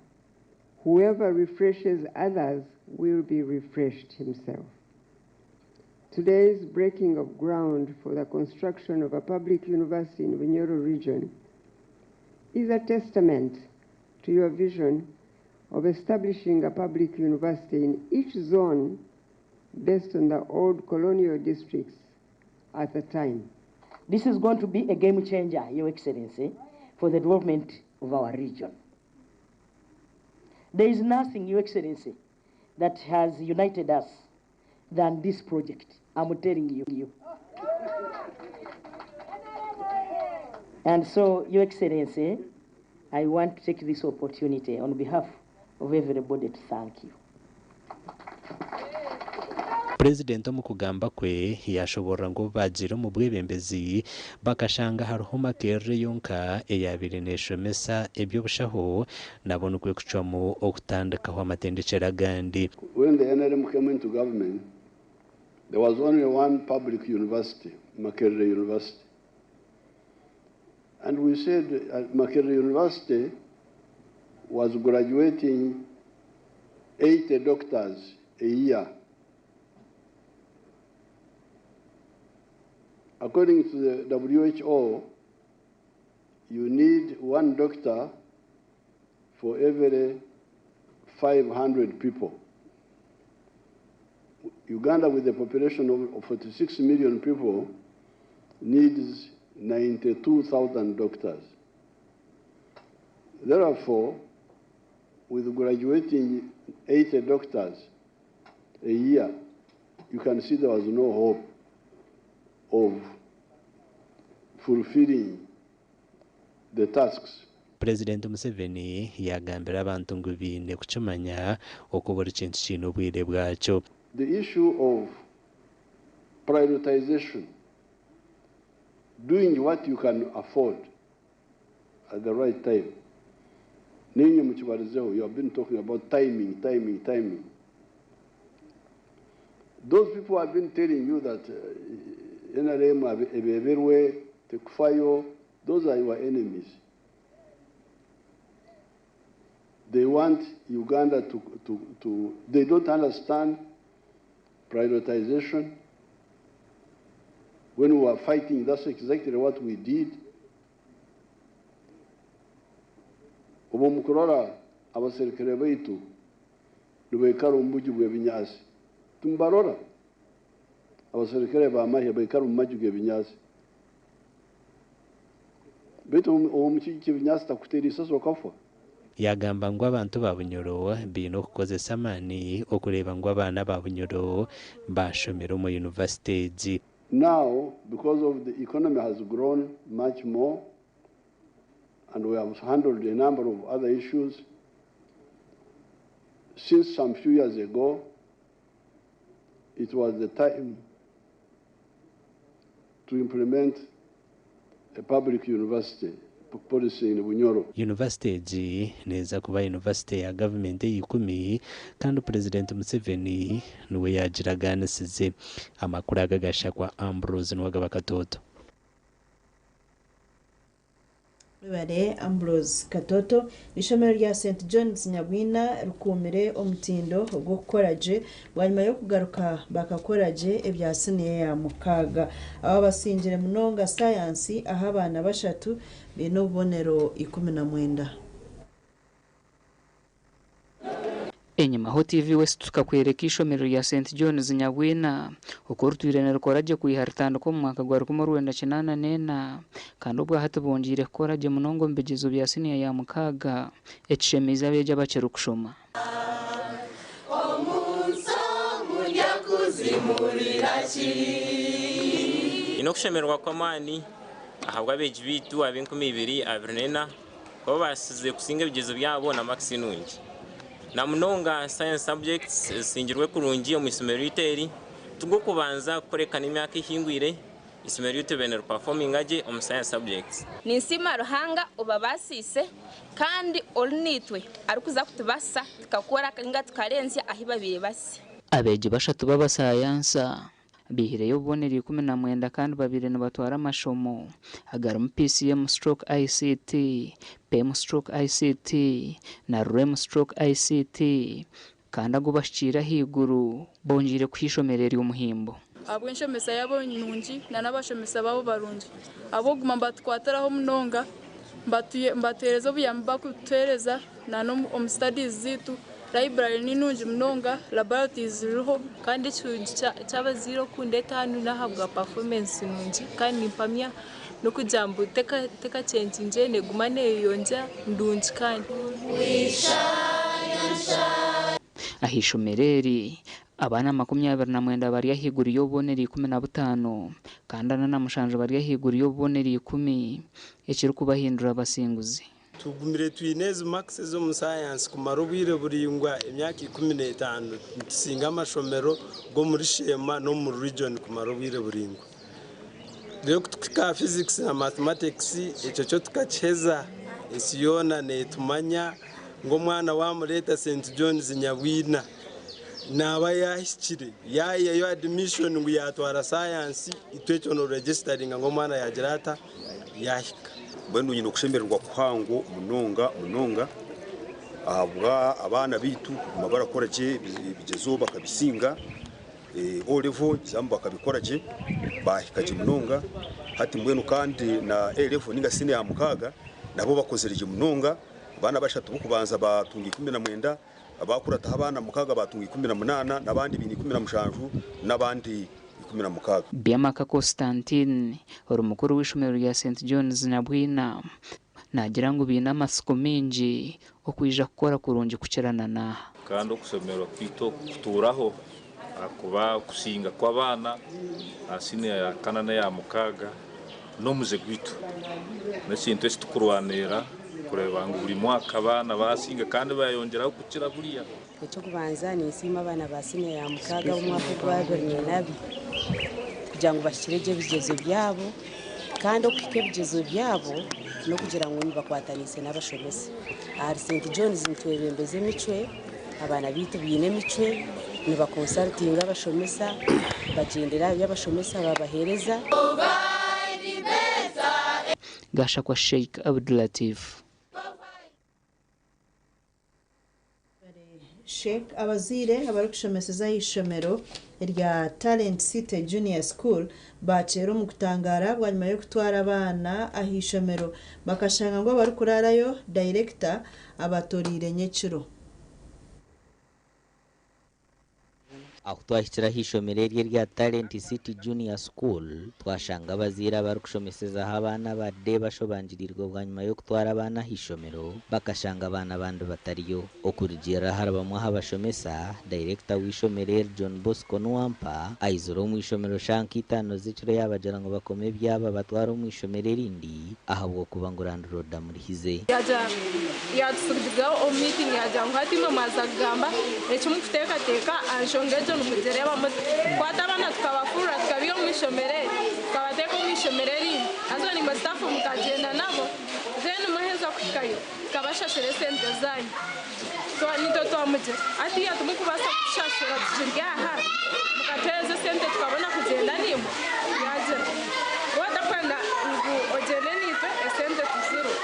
Whoever refreshes others will be refreshed himself. Today's breaking of ground for the construction of a public university in Bunyoro region is a testament to your vision of establishing a public university in each zone based on the old colonial districts at the time. This is going to be a game changer, Your Excellency, for the development of our region. There is nothing, Your Excellency, that has united us than this project. I'm telling you. And so, Your Excellency, I want to take this opportunity on behalf of everybody to thank you. Purezidenti omu kugamba kwe yaashoboorora ngu obu baagiire omu bwebembezi bakashanga hariho Makerere yonka eyaabaire neeshomesa eby'obushaho nabo nikwo kucwamu okutandikaho amatendekyero agandi. When the NRM came into government, there was only one public university, Makerere University. And we said Makerere University was graduating 80 doctors a year. According to the WHO, you need one doctor for every 500 people. Uganda, with a population of 46 million people, needs 92,000 doctors. Therefore, with graduating 80 doctors a year, you can see there was no hope of fulfilling the tasks. Purezidenti Museveni yaagambira abantu ngu baine kukimanya oku buri kintu kiine obwire bwakyo. The issue of prioritization, doing what you can afford at the right time. Ninyi mukibarizeho, you have been talking about timing, timing, timing. Those people have been telling you that NRM ebeberwe, tekufayo, those are your enemies. They want Uganda to they don't understand prioritization. When we were fighting, that's exactly what we did. Obu mukurora abaserikare baitu nibaikara omu buju bw'ebinyaasi, tumubarora abaserikare b'amahe baikara omu maju g'ebinyaasi, baitu omu kiju ky'ebinyaasi takuteera isasi okafa. Yaagamba ngu abantu ba Bunyoro baine okukozesa amaani okureeba ngu abaana ba Bunyoro baashomera omu yunivasite egi. Now, because of the economy has grown much more and we have handled a number of other issues, since some few years ago, it was the time to implement a public university policy in Bunyoro. Yunivasite egi neeza kuba yunivasite ya gavumenti eya ikumi kandi Purezidenti Museveni niwe yaagiraganisize. Amakuru aga gashakwa Ambrose Nuwagaba Katoto. Webare Ambrose Katoto. Eishomero rya St John's Nyabwina rikuumire omutindo ogw'okukora gye bwanyima y'okugaruka bakakora gye ebya siniya ya mukaaga. Aba basingire munonga sayansi ahu abaana bashatu baine obubonero 19. Enyimaho TV West tukakwereka eishomero rya St John's Nyabwina oku ritwire nirikora gye kwiha ritandika omu mwaka gwa 1984 kandi obwahati bongyeire kukora gye munonga omu bigyezo bya siniya ya mukaaga ekishemeize abeegi abakiri kushoma. Nyine okushemererwa kw'amaani ahabw'abeegi baitu ab'enkumi ibiri abiri n'ena kuba babaasize kusinga ebigyezo byabo na makisi nungi. Na munonga science subjects ezisingirwe kurungi omu ishomero ryaitu eri Tugw'okubanza kukorekana emyaka ehingwire isomero ryaitu ribaire niripafominga gye omu science subjects. Ninsiima Ruhanga obabaasiise kandi ori naitwe arikuza kutubaasisa tukakora ninga tukarenzya ahu babaire basya. Abeegi bashatu b'abasayansa baihireyo obubonero 19 kandi babaire nibatwara amashomo agarimu PCM/ICT, PEM/ICT na REM/ICT kandi agu bahikiire ahaiguru bongyeire kuha eishomero eri omuhimbo. Ahabw'enshomesa yaabo nungi na n'abashomesa baabo barungi ahabw'okuguma nibatukwatiraho munonga nibatuheereza obuyambi barikutuheereza na n'omu studies zaitu. Library ni nungi munonga, laboratories ziriho. Kandi ekirungi ky'abazaire okundeeta hanu n'ahabwa performance nungi kandi nimpamya n'okugira ngu tekachenjingire neguma neyeyongyera ndungi kandi. Ah'eishomero eri, abaana 29 bari ahaiguru y'obubonero 15 kandi 47 bari ahaiguru y'obubonero 10 ekirikubahindura abasinguzi. Tugumire twine ezi marks ez'omu sayansi kumara obwire buraingwa emyaka 15 nitusinga amashomero g'omuri Sheema n'omu region kumara obwire buraingwa. Reero kutukuhika aha physics na mathematics ekyo kyo tukakiheza ensi yoona neetumanya ngu omwana waamureeta St John's Nyabwina naaba yaahikire yaayihayo admission ngu yaatwara sayansi itwe ekyo nooregisteringa ngu omwana yaagira ata yaahika. Mbwenu nyine okushemererwa kuhango munonga munonga ahabwa abaana baitu kuguma barakora gye ebigyezo bakabisinga, O level ebizamu bakabikora gye baahika gye munonga. Hati mbwenu kandi na A level ninga siniya ya mukaaga nabo bakozire gye munonga. Abaana bashatu b'okubanza baatunga 19, abaakurataho abaana mukaaga baatunga 18 n'abandi baine 17 n'abandi 16. Byamaka Constantine, ori mukuru w'eishomero rya St John's Nabwina, naagira ngu baine amatsiko maingi okwija kukora kurungi kukira na n'aha. Kandi okushemererwa kwaitu oku kutuuraho ahakuba okusinga kw'abaana aha siniya ya kana n'eya mukaaga n'omuze gwaitu. N'ekintu eki tukurwanirira kureeba ngu buri mwaka abaana baasinga kandi bayongyeraho kukira buriya. Eky'okubanza ninsiima abaana ba siniya ya mukaaga ab'omwaka ogwa 2002 kugira ngu bahikire gye ebigyezo byabo kandi okuhika ebigyezo byabo n'okugira ngu nibakwataniise n'abashomesa. Ahari St John's nitwebembeza emicwe, abaana baitu baine emicwe, nibakonsarutinga abashomesa, bagyendera aha bi abashomesa babaheereza. Gashakwa Sheikh Abdulatif. Sheikh abazaire abarikushomeseza aha ishomero erya Talent City Junior School baakyera omu kutangaara bwanyima y'okutwara abaana aha ishomero bakashanga ngu abarikuraarayo dayirekita abatoriire nyekiro. Ahu twahikire aha ishomero eri erya Talent City Junior School, twashanga abazaire abarikushomeseza abaana abade bashobangirirwe bwanyima y'okutwara abaana aha ishomero bakashanga abaana abandi batariyo. Okurugiirira ahari bamwe aha bashomesa, dayirekita w'eishomero eri John Bosco Nuwampa aizire omu ishomero shaaha nka itaano z'ekiro yaabagira ngu bakome ebyabo abatware omu ishomero erindi ahabw'okuba ngu landiroodi amurihize. Yaagira yaatusigizaho omu miitingi yaagira ngu hati imwe mwaza kugamba eki murikuteekateeka aha nshonga egyo nimugireeba muta. Kukwata abaana tukabafurura tukabaiha omu ishomero eri tukabateeka omu ishomero erindi haza naimwe sitaafu mukagyenda nabo then mwaheza kuhikayo tukabashashura esente zaanyu. Naitwe twamugira hatiiya timurikubaasa kutushashura tukiri aha mukatuheereza esente tukabona kugyenda naimwe? Yaagira waaba otakwenda ngu ogyende naitwe esente tiziriho.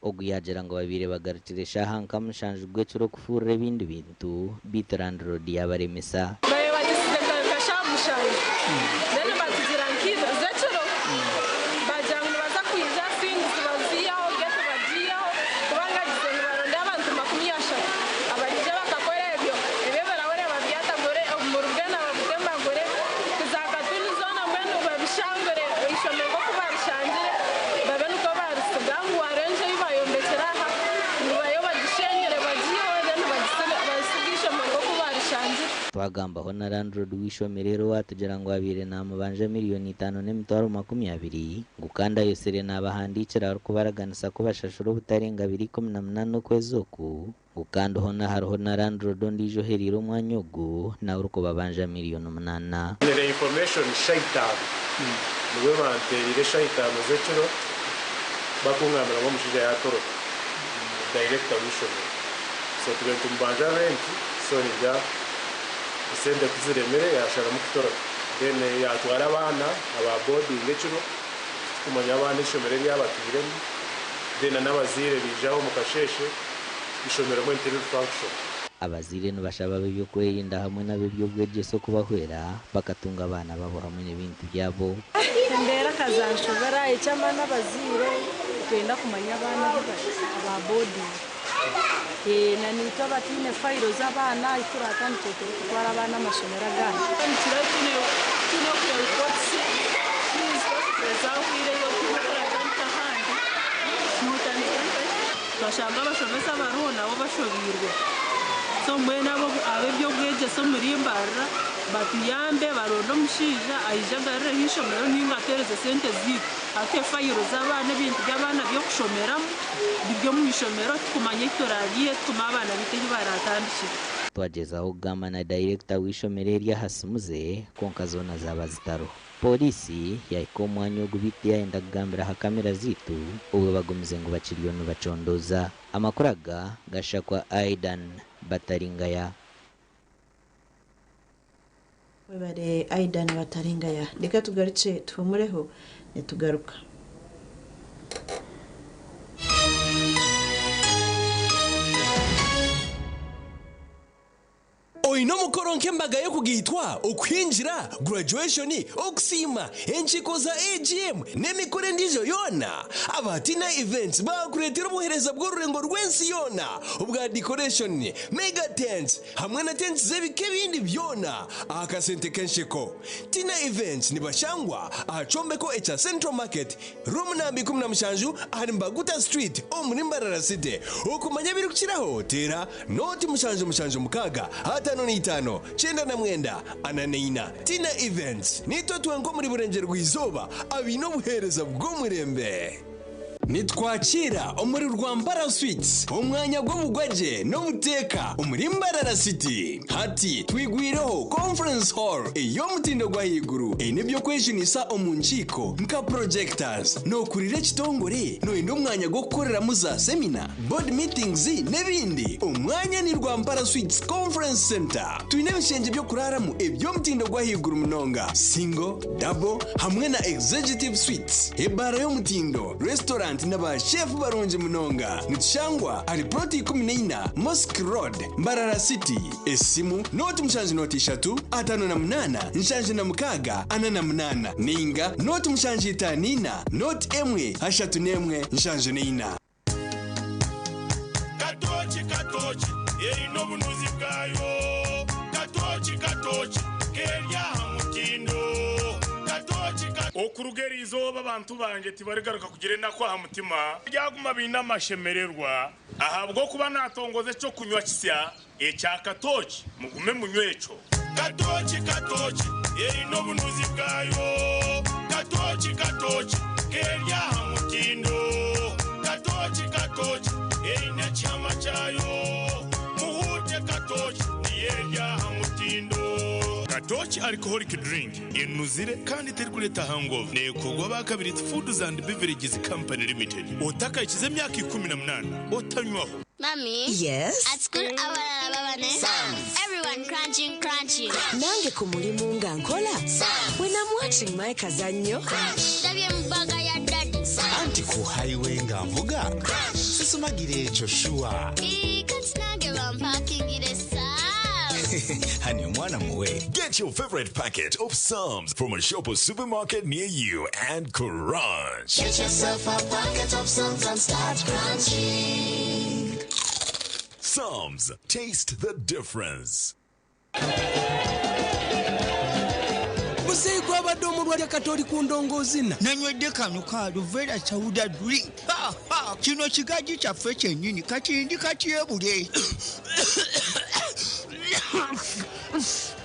Ogu yaagira ngu babaire bagarukire eshaaha nka mushanju gw'ekiro kufurura ebindi bintu beitu landiroodi yaabaremesa. Babaire bagisize nka shaaha mushanju then batugira nka z'ekiro bagira ngu nibaza kwija swings baziiheho, gate bagiiheho kubanga agize nibaronda abantu 30 abaija bakakora ebyo, ebyo ebirahure babyatagure, obumuri bwena babutembagure, za katuni zoona mbwenu babishangure, eishomero nk'oku barishangire babe nikwo barisiga ngu hariho enju ei bayombekire aha ngu bayo bagishenyere bagiiheho then basige eishomero nk'oku barishangire. Twagambaho na landlord w'eishomero eri owatugira ngu abaire namubanja 5,200,000 ngu kandi ayosire nabahandiikira arikubaraganisa kubashashura obutarenga 2018 okwezi oku ngu kandi hoona hariho na landlord ondiijo ohereire omwanya ogu nawe orikubabanja 8,000,000. Nyine information shaaha itaano nibwo bantereire eshaaha itaano z'ekiro bakungambira ngu omushaija yatoroka, director w'eishomero. So tube nitumubanja rent so nibya esente kuziremire yasharamu kutoroka then yatwara abaana aba boarding ekiro titukumanya abaana eishomero eryabatwiremu then n'abazaire biijaho omukasheeshe ishomero mbwenu tiriri function. Abazaire nibashaba ab'ebyokwerinda hamwe n'ab'ebyobwegyese okubahwera bakatunga abaana babo hamwe n'ebintu byabo. Embeera kazanshobera eky'amaani abazaire nitwenda kumanya abaana ahu bari aba boarding na naitwe abataine fayiro z'abaana ahu turatandikire turikutwara abaana amashomero agandi. Nikiro twine okureeba reports fees ezahwireyo twine okuratandika ahandi notandika nkahi twashanga abashomesa abariho nabo bashobiirwe so mbwenu ab'ebyobwegyese omuri Mbarara batuyambe baronde omushaija aije agarireho eishomero ninga atuhereze sente zaitu atuhe fayiro z'abaana ebintu by'abaana by'okushomeramu biri omu ishomero tukumanya ehi turaabiihe tukumanya abaana baitu ehi baraatandikire. Twagyezaho kugamba na dayirekita w'eishomero eri aha simu ze kwonka zoona zaaba zitariho. Pooriisi yahika omu mwanya ogu beitu tiyayenda kugambira aha kamera zaitu obwo bagumize ngu bakiriyo nibacondooza. Amakuru aga gashakwa Aidan Bataringaya. Webare Aidan Bataringaya. Reka tugarukye tuhumureho nitugaruka. Oine omukoro nk'embaga y'okugaitwa, okuhingira, graduation, okusiima, enkiiko za AGM n'emikoro endiijo yoona? Aba Tina Events baakureetera obuheereza bw'orurengo rw'ensi yoona obwa decoration, mega tents hamwe na tents z'ebika ebindi byona aha kasente k'ensheko. Tina Events nibashangwa aha kyombeko ekya Central Market, Room namba 17 ahari Mbaguta Street omuri Mbarara City. Okumanya ebirikukiraho teera Nooti 776 55 99 44. Tina Events, Niitwe twenka omuri Burengyerwa-izooba abaine obuheereza bw'omurembe. Nitwakiira omuri Rwampara Suites, omwanya gw'obugwagye n'obuteeka omuri Mbarara City. Hati twigwireho Conference Hall ey'omutindo gw'ahaiguru eine eby'okwejunisa omu nkiiko nka projectors. Nookurira ekitongore? Nooyenda omwanya gw'okukoreramu za semina, board meetings n'ebindi? Omwanya ni Rwampara Suites Conference Centre. Twine ebishengye by'okuraaramu eby'omutindo gw'ahaiguru munonga, single, double hamwe na executive suites, ebaara y'omutindo, restaurant na ba chef barungi munonga. Nitushangwa ahari plot 14 Mosque Road, Mbarara City. Esimu, nooti mushanju nooti ishatu, 58, 76, 48 nainga nooti mushanju itaano ina, nooti emwe, ashatu n'emwe, 74. Katooki katooki eine obunuzi bwayo Katooki katooki keri aha mutindo Katooki ka. Okuruga eri izooba abantu bangye tibarigaruka kugira enaku aha mutima, baryaguma baine amashemererwa, ahabw'okuba naatongoza eky'okunywa kisya ekya katooki, mugume munywe ekyo. Katooki katooki eine obunuzi bwayo Katooki katooki keri aha mutindo Katooki katooki eine ekihama kyayo Muhuute katooki niyo eri aha mutindo. Katooki Alcoholic Drink enuzire kandi terikureeta hangover. Neekorwa aba Kabiriiti Foods and Beverages Company Limited. Otakahikize emyaka 18 otanywaho. Mummy. Yes? At school abalala baba ne Sums. Everyone crunching crunching. Nange ku mulimu nga nkola. Sums. When I'm watching my kazannyo. Crunch. Ndabye mu bbaga ya daddy. Sums. Anti ku highway nga nvuga. Crunch. Sisumagira ekyo shuwa. Ii, kati nange bampakingire Sums. Honey, omwana muwe. Get your favorite packet of Psalms from a shop or supermarket near you and crunch. Get yourself a packet of Psalms and start crunching. Psalms, taste the difference. Muzeeyi gw'abadde omulwadde kati oli ku ndongoozina. Nanywedde kano ka Luvera Sauda drink. Ha, ha, kino kigajji kyaffe kyennyini kati ndi katyebule.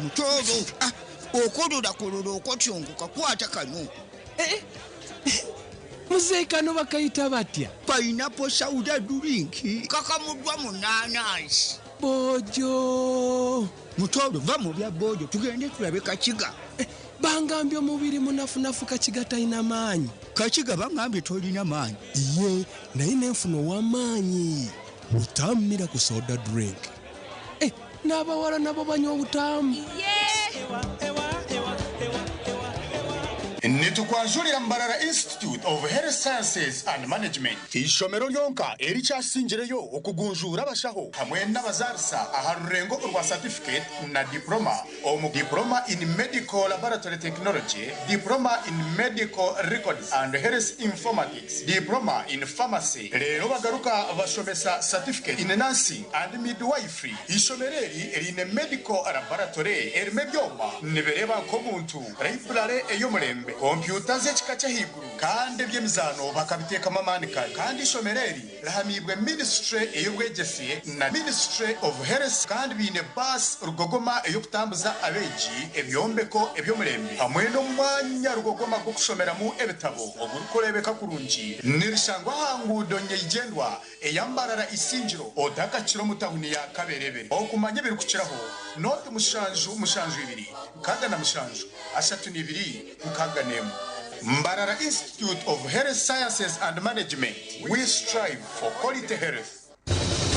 Mutooro, okorora korora okotyongoka kwata kano. Muzeeyi kano bakayita batya? Pineapple soda drink kakamuddwa mu naanansi. Boojo. Mutooro va mu bya boojo tugende tulabe Kakiga. Bangambye omubiri munafunafu Kakiga talina maanyi. Kakiga bangambye tolina maanyi. Ye naye nenfuna ow'amaanyi. Butamu Miracle Soda Drink. Eh, n'abawala nabo banywa obutamu. Nitukwanjurira Mbarara Institute of Health Sciences and Management, ishomero ryonka erikyasingireyo okugunjura abashaho hamwe n'abazarisa aha rurengo rwa certificate na diploma omu diploma in medical laboratory technology, diploma in medical records and health informatics, diploma in pharmacy. Rero bagaruka bashomesa certificate in nursing and midwifery. Ishomero eri erine medical laboratory erime ebyoma nibireba nk'omuntu, library ey'omurembe, kompyuta z'ekika ky'ahaiguru kandi eby'emizaano bakabiteekamu amaani kare. Kandi ishomero eri rihamibwe ministry ey'obwegyese na ministry of health, kandi biine baasi rugogoma ey'okutambuza abeegi, ebyombeko eby'omurembe hamwe n'omwanya rugogoma gw'okushomeramu ebitabo ogurikureebeka kurungi. Nirishangwa aha nguudo nyeigyendwa eya Mbarara Isingiro otakakira omu tawuni ya Kaberebere. Okumanya ebirikukiraho noti 7 7 2 6 7 32 61. Mbarara Institute of Health Sciences and Management, we strive for quality health.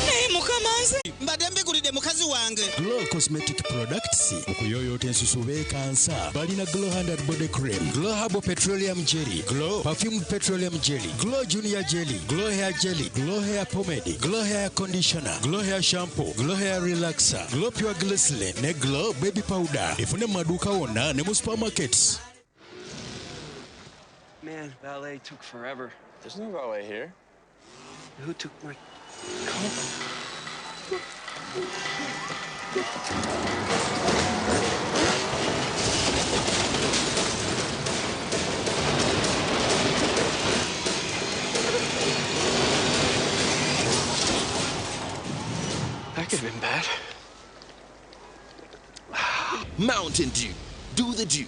Naye mukama nze mbadde mbigulidde mukazi wange. Glow Cosmetic Products okuyoyoota ensusu beekansa balina Glow Hand and Body Cream, Glow Herbal Petroleum Jelly, Glow Perfumed Petroleum Jelly, Glow Junior Jelly, Glow Hair Jelly, Glow Hair Pomade, Glow Hair Conditioner, Glow Hair Shampoo, Glow Hair Relaxer, Glow Pure Glycerin ne Glow Baby Powder. Efune mu maduuka wonna ne mu supermarkets. Man, valet took forever. There's no valet here. Who took my car? That could have been bad. Mountain Dew. Do the dew.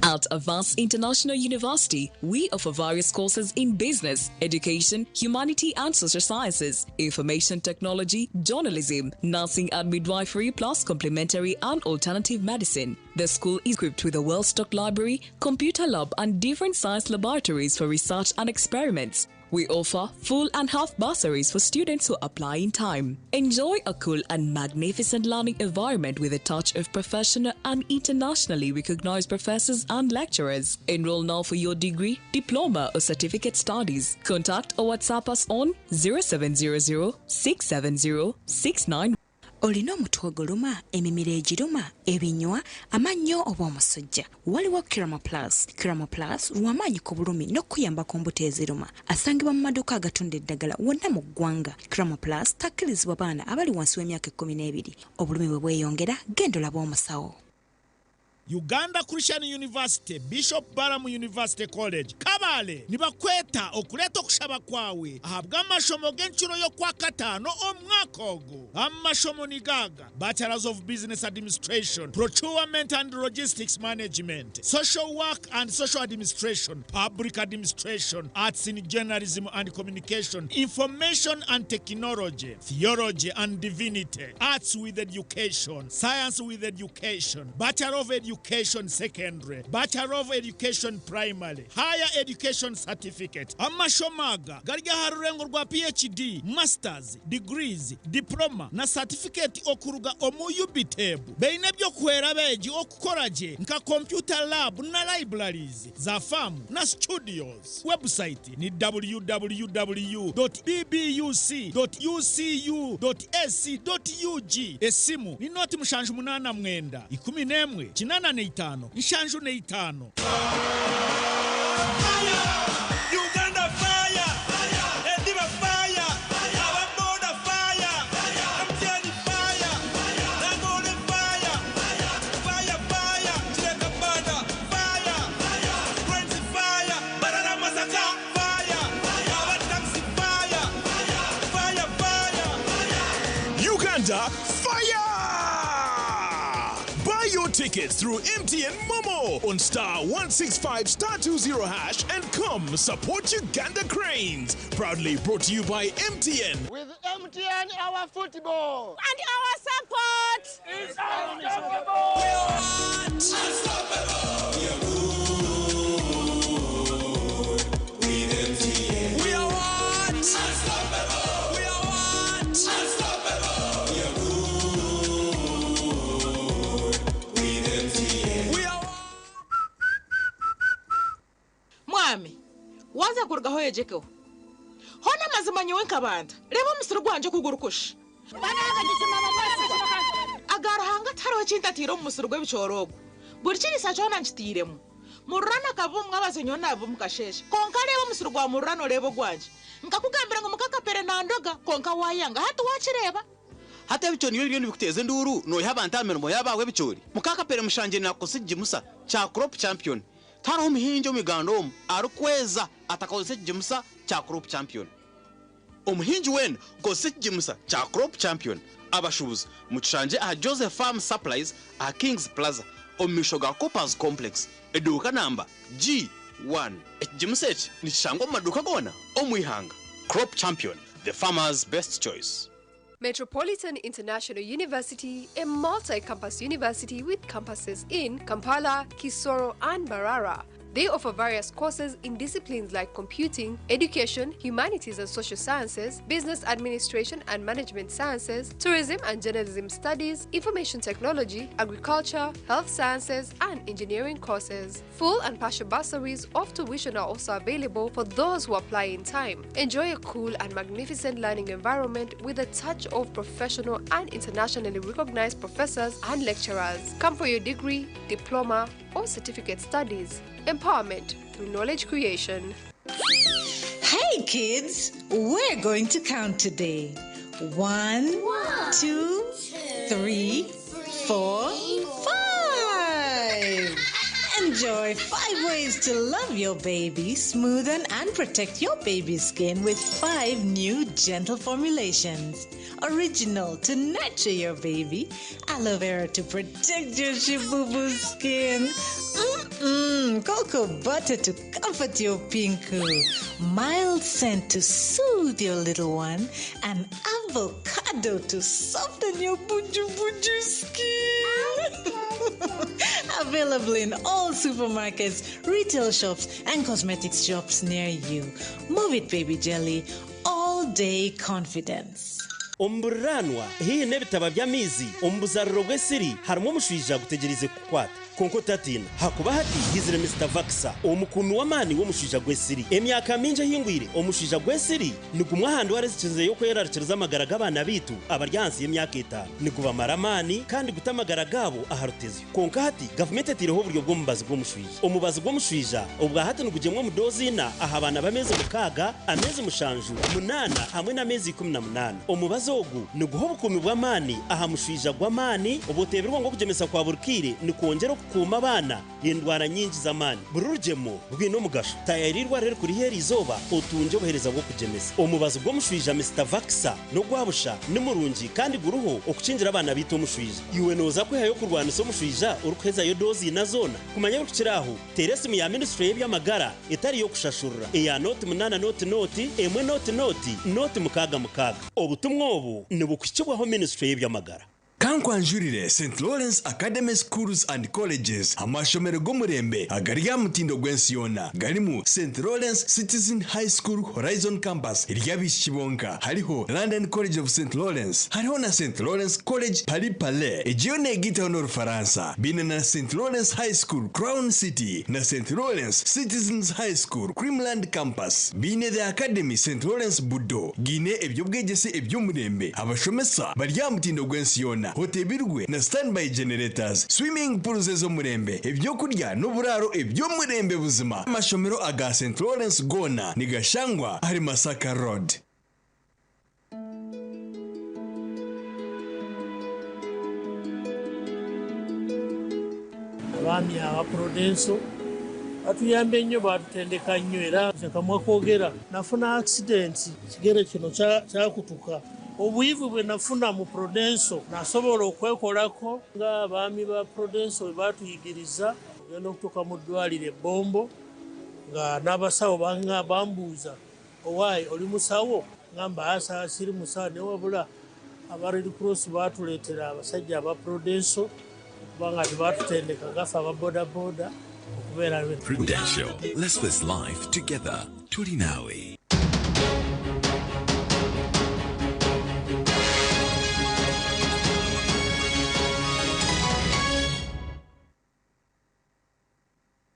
At Avance International University, we offer various courses in business, education, humanity and social sciences, information technology, journalism, nursing and midwifery, plus complementary and alternative medicine. The school is equipped with a well-stocked library, computer lab and different science laboratories for research and experiments. We offer full and half bursaries for students who apply in time. Enjoy a cool and magnificent learning environment with a touch of professional and internationally recognized professors and lecturers. Enroll now for your degree, diploma, or certificate studies. Contact or WhatsApp us on 0700 670 69. Olina omutwe oguluma, emimiro egiruma, ebinywa, amannyo oba omusujja? Waliwo Kirama Plus. Kirama Plus lw'amaanyi ku bulumi n'okukuyamba ku mbuto eziruma. Asangibwa mu maduuka agatunda eddagala wonna mu ggwanga. Kirama Plus takkirizibwa baana abali wansi w'emyaka 12. Obulumi bwe bweyongera, genda olabe omusawo. Uganda Christian University, Bishop Balamu University College, Kabale nibakweta okuleta okushaba kwawe ahabwa amashomo g'enshuro yo kwa katano omwaka ogu. Amashomo ni gaga: Bachelors of Business Administration, Procurement and Logistics Management, Social Work and Social Administration, Public Administration, Arts in Journalism and Communication, Information and Technology, Theology and Divinity, Arts with Education, Science with Education, Bachelor of Education Secondary, Bachelor of Education Primary, Higher Education Certificate. Amashomo aga gari aha rurengo rwa PhD, Masters, degrees, diploma na certificate okuruga omu UBTEB. Beine byokuhwera abeegi okukora gye nka computer lab na libraries za famu na studios. Website ni www.bbuc.ucu.ac.ug. Esimu ni 078 11 85 75. Uganda fire! Ediba fire! Ababoda fire! MTN fire! Dangote fire! Fire, fire! Chileka Banda fire! Friends fire! Barara Masaka fire! Aba taxi fire! Fire, fire! Uganda Fire! Buy your tickets through MTN Momo on star 165 star 20 hash and come support Uganda Cranes. Proudly brought to you by MTN. With MTN, our football. And our support is unstoppable. We are unstoppable. We are good with MTN. We are what? Unstoppable. We are what? Unstoppable. We are good with MTN. We are Mwami, waza kurugaho yejekeho. Hona mazima nyowe nkabanda. Reba omusiri gwanje kugurukusha. Agaruhanga tihariho kintatire omu musiri gw'ebicooro ogwo. Buri kirisa kyona nkitiiremu. Mururana akaba omwe abazenyi nabo mukasheshe. Konka reba omusiri gwa mururana oreeba ogwangye. Nkakugambira ngu mukakapere nandoga konka wayanga hati wakireeba. Hati ebicoori nibyo biriyo nibikuteeza enduuru noiha abantu aha mirimo yabawe ebicoori. Mukakapere mushangire nakukozesa ekigimusa kya Crop Champion. Tihariho omuhingi omu Uganda omu arikweza atakakozesa ekigimusa kya Crop Champion. Omuhingi weena kozesa ekigimusa kya Crop Champion. Abashuubuzi mukishangye aha Joseph Farm Supplies aha Kings Plaza omu maisho ga Coopers Complex eduuka namba G1. Ekigimusa eki nikishangwa omu maduuka goona omu ihanga. Crop Champion, the farmer's best choice. Metropolitan International University, a multi campus university with campuses in Kampala, Kisoro, and Mbarara. They offer various courses in disciplines like computing, education, humanities and social sciences, business administration and management sciences, tourism and journalism studies, information technology, agriculture, health sciences, and engineering courses. Full and partial bursaries of tuition are also available for those who apply in time. Enjoy a cool and magnificent learning environment with a touch of professional and internationally recognized professors and lecturers. Come for your degree, diploma, or certificate studies. Empowerment through knowledge creation. Hey kids, we're going to count today. 1, 2, 3, 4, 5. Enjoy 5 ways to love your baby, smoothen and protect your baby's skin with 5 new gentle formulations. Original to nurture your baby, aloe vera to protect your shibubu skin, cocoa butter to comfort your pinku, mild scent to soothe your little one, and avocado to soften your buju buju skin. Available in all supermarkets, retail shops, and cosmetics shops near you. Move it, baby jelly. All day confidence. Omu buriranwa haihi n'ebitaba by'amaizi omu buzariro bw'esiri harimu omushwija gutegyereize kukukwata. Kwonka otatiina hakuba hati haizire Mister Vaxa omukuumi w'amaani w'omushwija gw'esiri. Emyaka mingi ehingwire omushwija gw'esiri ni gumwe aha ndwara ezikizireyo kwerarikiriza amagara g'abaana baitu abari ahansi y'emyaka etaano. Nigubamara amaani kandi guta amagara gaabo aha rutezyo. Kwonka hati gavumenti etaireho oburyo bw'omubazi gw'omushwija. Omubazi gw'omushwija obwa hati nigugyemwa omu doozi ina aha baana b'ameezi 6, ameezi 7, 8 hamwe n'ameezi 18. Omubazi ogu niguha obukuumi bw'amaani aha mushwija gw'amaani obuteebirwe ngu okugyemesa kwa buri kaire nikwongyera okukuuma abaana endwara nyingi z'amaani. Buri rugyemo rwine omugasho. Taayaayira eirwariro erikuri haihi eriizooba otungye obuheereza bw'okugyemesa. Omubazi gw'omushwija Mister Vaxa n'ogwa busha, ni murungi kandi guriho okukingira abaana baitu omushwija. Iwe nooza kwehayo kurwanisa omushwija orikuhezayo doozi ina zoona? Kumanya ebirikukira aho, teera esimu ya Minisitule y'eby'amagara etari y'okushashurira eya 08 0 0 1 0 0 0 66. Obutumwa obu nibukuhikibwaho Minisitule y'eby'amagara. Kankwanjurire St. Lawrence Academy Schools and Colleges, amashomero g'omurembe agari aha mutindo gw'ensi yoona. Garimu St. Lawrence Citizen High School Horizon Campus ery'abaishiki bonka, hariho London College of St. Lawrence, hariho na St. Lawrence College Paris Palais, egi yo neegaitaho n'Orufaransa. Baine na St. Lawrence High School Crown City na St. Lawrence Citizens High School Creamland Campus. Baine The Academy St. Lawrence Budo, giine eby'obwegyese eby'omurembe, abashomesa bari aha mutindo gw'ensi yoona, oteebirwe na standby generators, swimming pools ez'omurembe, eby'okurya n'oburaaro eby'omurembe buzima. Amashomero aga St. Lawrence goona nigashangwa ahari Masaka Road. Abaami aba Prodenso batuyambye nnyo, batutendeka nnyo era nze kamwa koogera. Nafuna accident, ekigere kino kyakutuka. Obuyivu bwe nafuna mu Prodenso nasobola okwekolako ng'abaami ba Prodenso bwe batuyigiriza ogenda okutuuka mu ddwaliro e Bombo nga n'abasawo bambuuza owaaye oli musawo ngamba asa siri musawo naye wabula aba Red Cross baatuleetera abasajja aba Prodenso kubanga tebatutendeka ngaffe aba bodaboda okubeera. Prudential. Let's face life together. Tulinawe.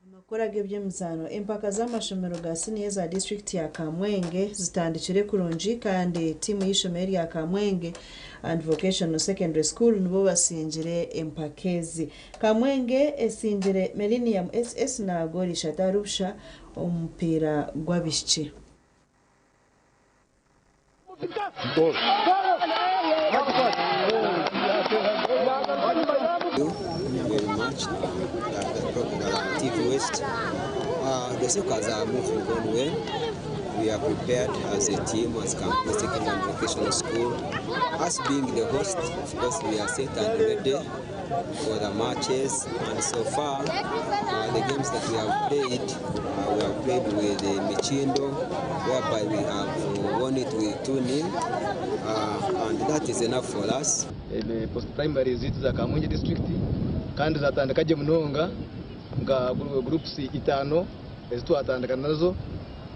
Amakuru ag'eby'emizaano. Empaka z'amashomero ga siniya eza disiturikiti ya Kamwenge zitandikire kurungi kandi tiimu y'eishomero erya Kamwenge and Vocational Secondary School nibo basingire empaka ezi. Kamwenge esingire Millennium SS na goolo ishatu ahari busha omu mupiira gw'abaishiki. Very much. TV West. The Soccers are moving on well. We are prepared as a team, as Kamwenge Secondary and Vocational School. Us being the host, of course, we are set and ready for the matches. And so far, the games that we have played with Michindo, whereby we have won it with 2-0, and that is enough for us. Post primary zitu za Kamwenge district kandi zatandika gye munonga nka groups itaano ezitwatandika nazo.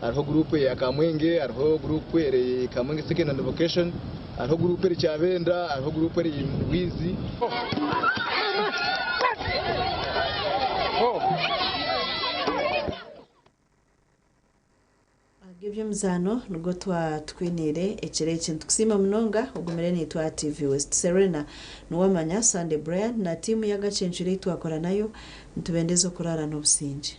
Hariho group ya Kamwenge, hariho group eri Kamwenge Second and Vocation, hariho group eri Kyabenda, hariho group eri Rwizi. Eby'emizaano nigwo twatwiniire ekiro eki. Nitukusiima munonga ogumire naitwe aha TV West. Serena Nuwamanya, Sunday Brian na tiimu y'agacencuro ei twakora nayo nitubendeza okuraara n'obusingye.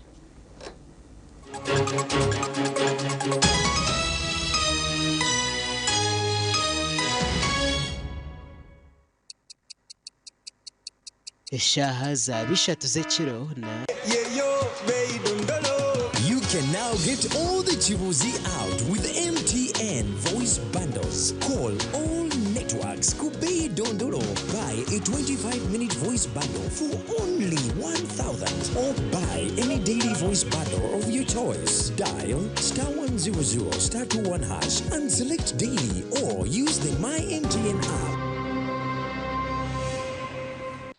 Eshaaha zaaba ishatu z'ekiro na. You can now get all the Chibuzi out with MTN voice bundles. Call all networks. Kubei Dondolo. Buy a 25-minute voice bundle for only 1,000 or buy any daily voice bundle of your choice. Dial star 100 star 21 hash and select daily or use the My MTN app.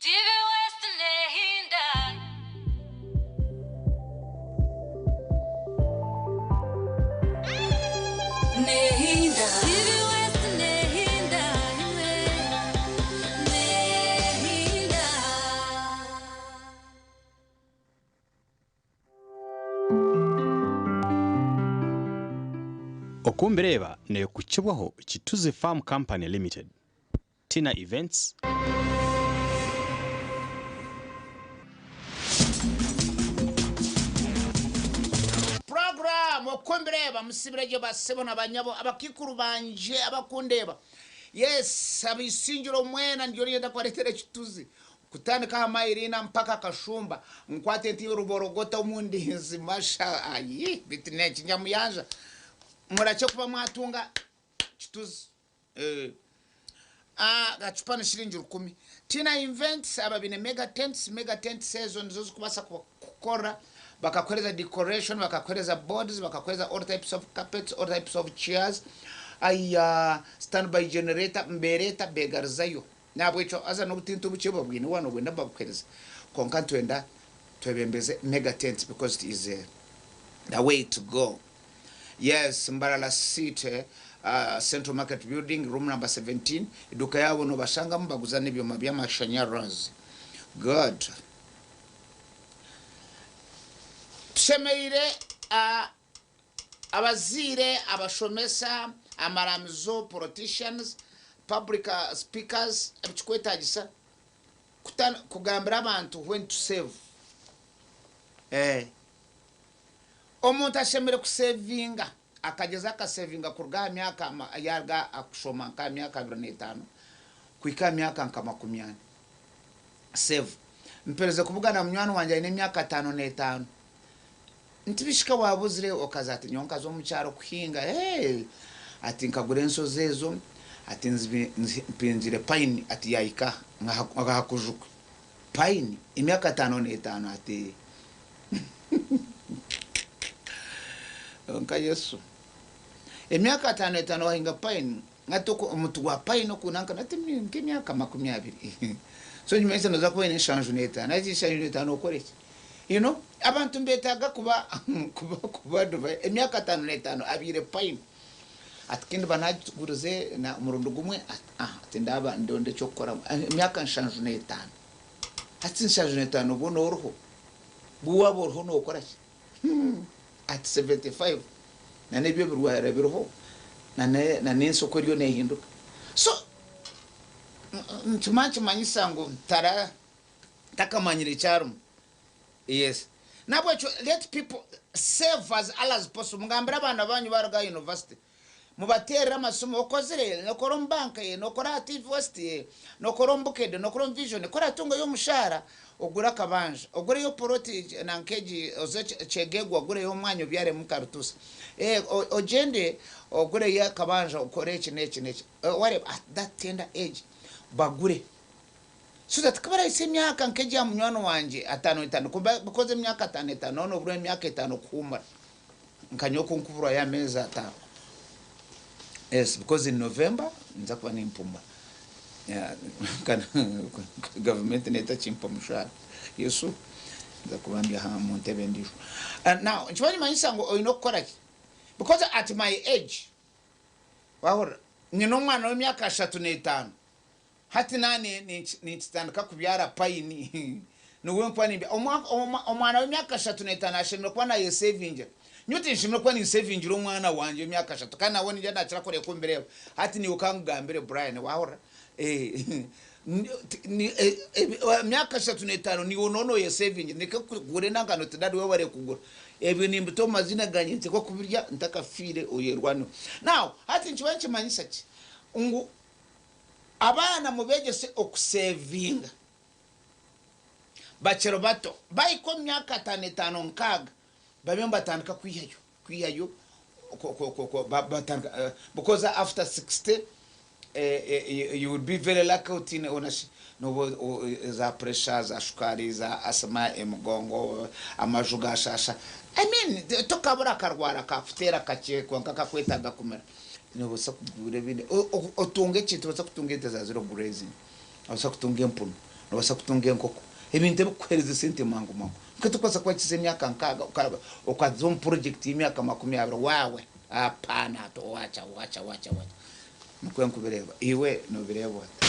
TV West Nehinda. Nehinda. TV West Nehinda. Nehinda. Okumbireba nekukibwaho Kituzi Farm Company Limited, Tina Events. Program okumbireba musibiregye basebo na banyabo abakikuru banje abakundeba. Yes, abisingiro mwena ndiyo ryenda kwaretera Kituzi kutandika aha Mayirina mpaka Kashumba nkwate nti Ruborogota omundinzi masha ayi bitine kinyamuyanja murache kuba mwatunga Kituzi. Gacupa ni shilingi 10. Tina Events aba bine mega tents, mega tents ezo nizo zikubasa kukora bakakoreza decoration, bakakoreza boards, bakakoreza all types of carpets, all types of chairs, aya standby generator mbereta begarizayo nabwecho aza nobutintu buche bwine wano bwenda babukereza konka twenda twebembeze mega tents because it is the way to go. Yes, Mbarara City, Central Market Building, room number 17. Iduka yabo no bashanga mbaguza n'ebyoma by'amashanyarazi. Good. Tushemereire abaziire, abashomesa, amaramizo, politicians, public speakers, ebikikwetagisa kugambira abantu when to save. Omuntu ashemereire kusevinga akageza akasevinga kuruga aha myaka yaruga akushoma nka myaka 25 kuhika myaka nka 40. Save. Mpereze kubugana munywani wanje aine emyaka 55. Ntibishika wabuzire okaza ati nyonka zo mukyaro kuhinga. Hey, ati nkagura ensozi ezo Ati mpinzire pine ati yahika aha kujuka pine emyaka 55 ati nka Yesu emyaka 55 wahinga pine ati omuti gwa pine okunanka ati nk'emyaka 20 so nyuma noza kuba oyine 75 ati 75 okore ki? Abantu nibetaaga kuba kuba kuba emyaka 55 abyire pine ati kindiba nagigurize omurundi gumwe ati ndaba ndonda ekyokukoramu emyaka 75 hati 75 obwo noruho bwaba oriho nokora ki? Ati 75 na n'ebyo ebirwara biriho na n'ensi oku eriyo nehinduka. So nkimanyisa ngu tara takamanyire ekyarimu. Yes, nabwekyo let people save as early as possible. Mugambire abaana banyu baruga university, mubaterere amasomo okozire nokora omu banka, nokora aha TV West, nokora omu Bukedde, nokora omu Vision, kora tungayo omushahara, ogure akabanja, ogureyo poroti nankegi oze Kyegegwa ogureyo omwanya obyaremu karutusa, ogyende ogureyo akabanja okore eki n'eki n'eki. Wareba at that tender age bagure so that kubarahisa emyaka nk'egya munywani wangye 55 because emyaka 55 nobura emyaka 5 kuhumura nka nyowe nkuburwayo ameezi 5. Yes, because in November nza kuba nimpumura. Gavumenti netakimpa omushahara, Yesu, nza kuba ndi aha mu ntebe endiijo. Now nkiba nimanyisa ngu oyine okukora ki, because at my age, wahurira, nyine omwana w'emyaka 35 hati nane ninkitandika kubyara pine niwe nkuba nimbya omwana w'emyaka 35 ashemereire kuba nayesevingira. Nyowe tinshemereire kuba ninsevingira omwana wangye w'emyaka 3, kandi nawe ningira nakira kureka ombireeba hati niiwe kangugambire Brian, wahurira, emyaka 35 niiwe noba noyesevingira ndeke kugura enangano oti dadi webare kugura ebyo, nimbita omu mazina gangye, ntekwa kubirya ntakafiire, oyerwaneho. Now hati nkiba nkimanyisa ki? Ngu abaana mubegyese okusevinga bakiri bato, bahika omu myaka 5, 5, 6 babe nibatandika kwihayo batandika, because after 60 you will be very lucky otine ownership noba za pressure, za shukaari, za asthma, emigongo, amaju gashasha. I mean, tokabura akarwara kakuteera kakye kwonka kakwetaaga kumira. Nobaasa kugura ebindi, otunga ekintu, obaasa kutunga ente za zero grazing, obaasa kutunga empunu, nobaasa kutunga enkoko, ebintu ebikukuheereza esente mangu mangu. Nk'otokubaasa kuba emyaka 60 okaza omu project y'emyaka 20 waawe, hapana, wacha wacha wacha wacha. Nikwo nkubireeba, iwe nobireeba ota?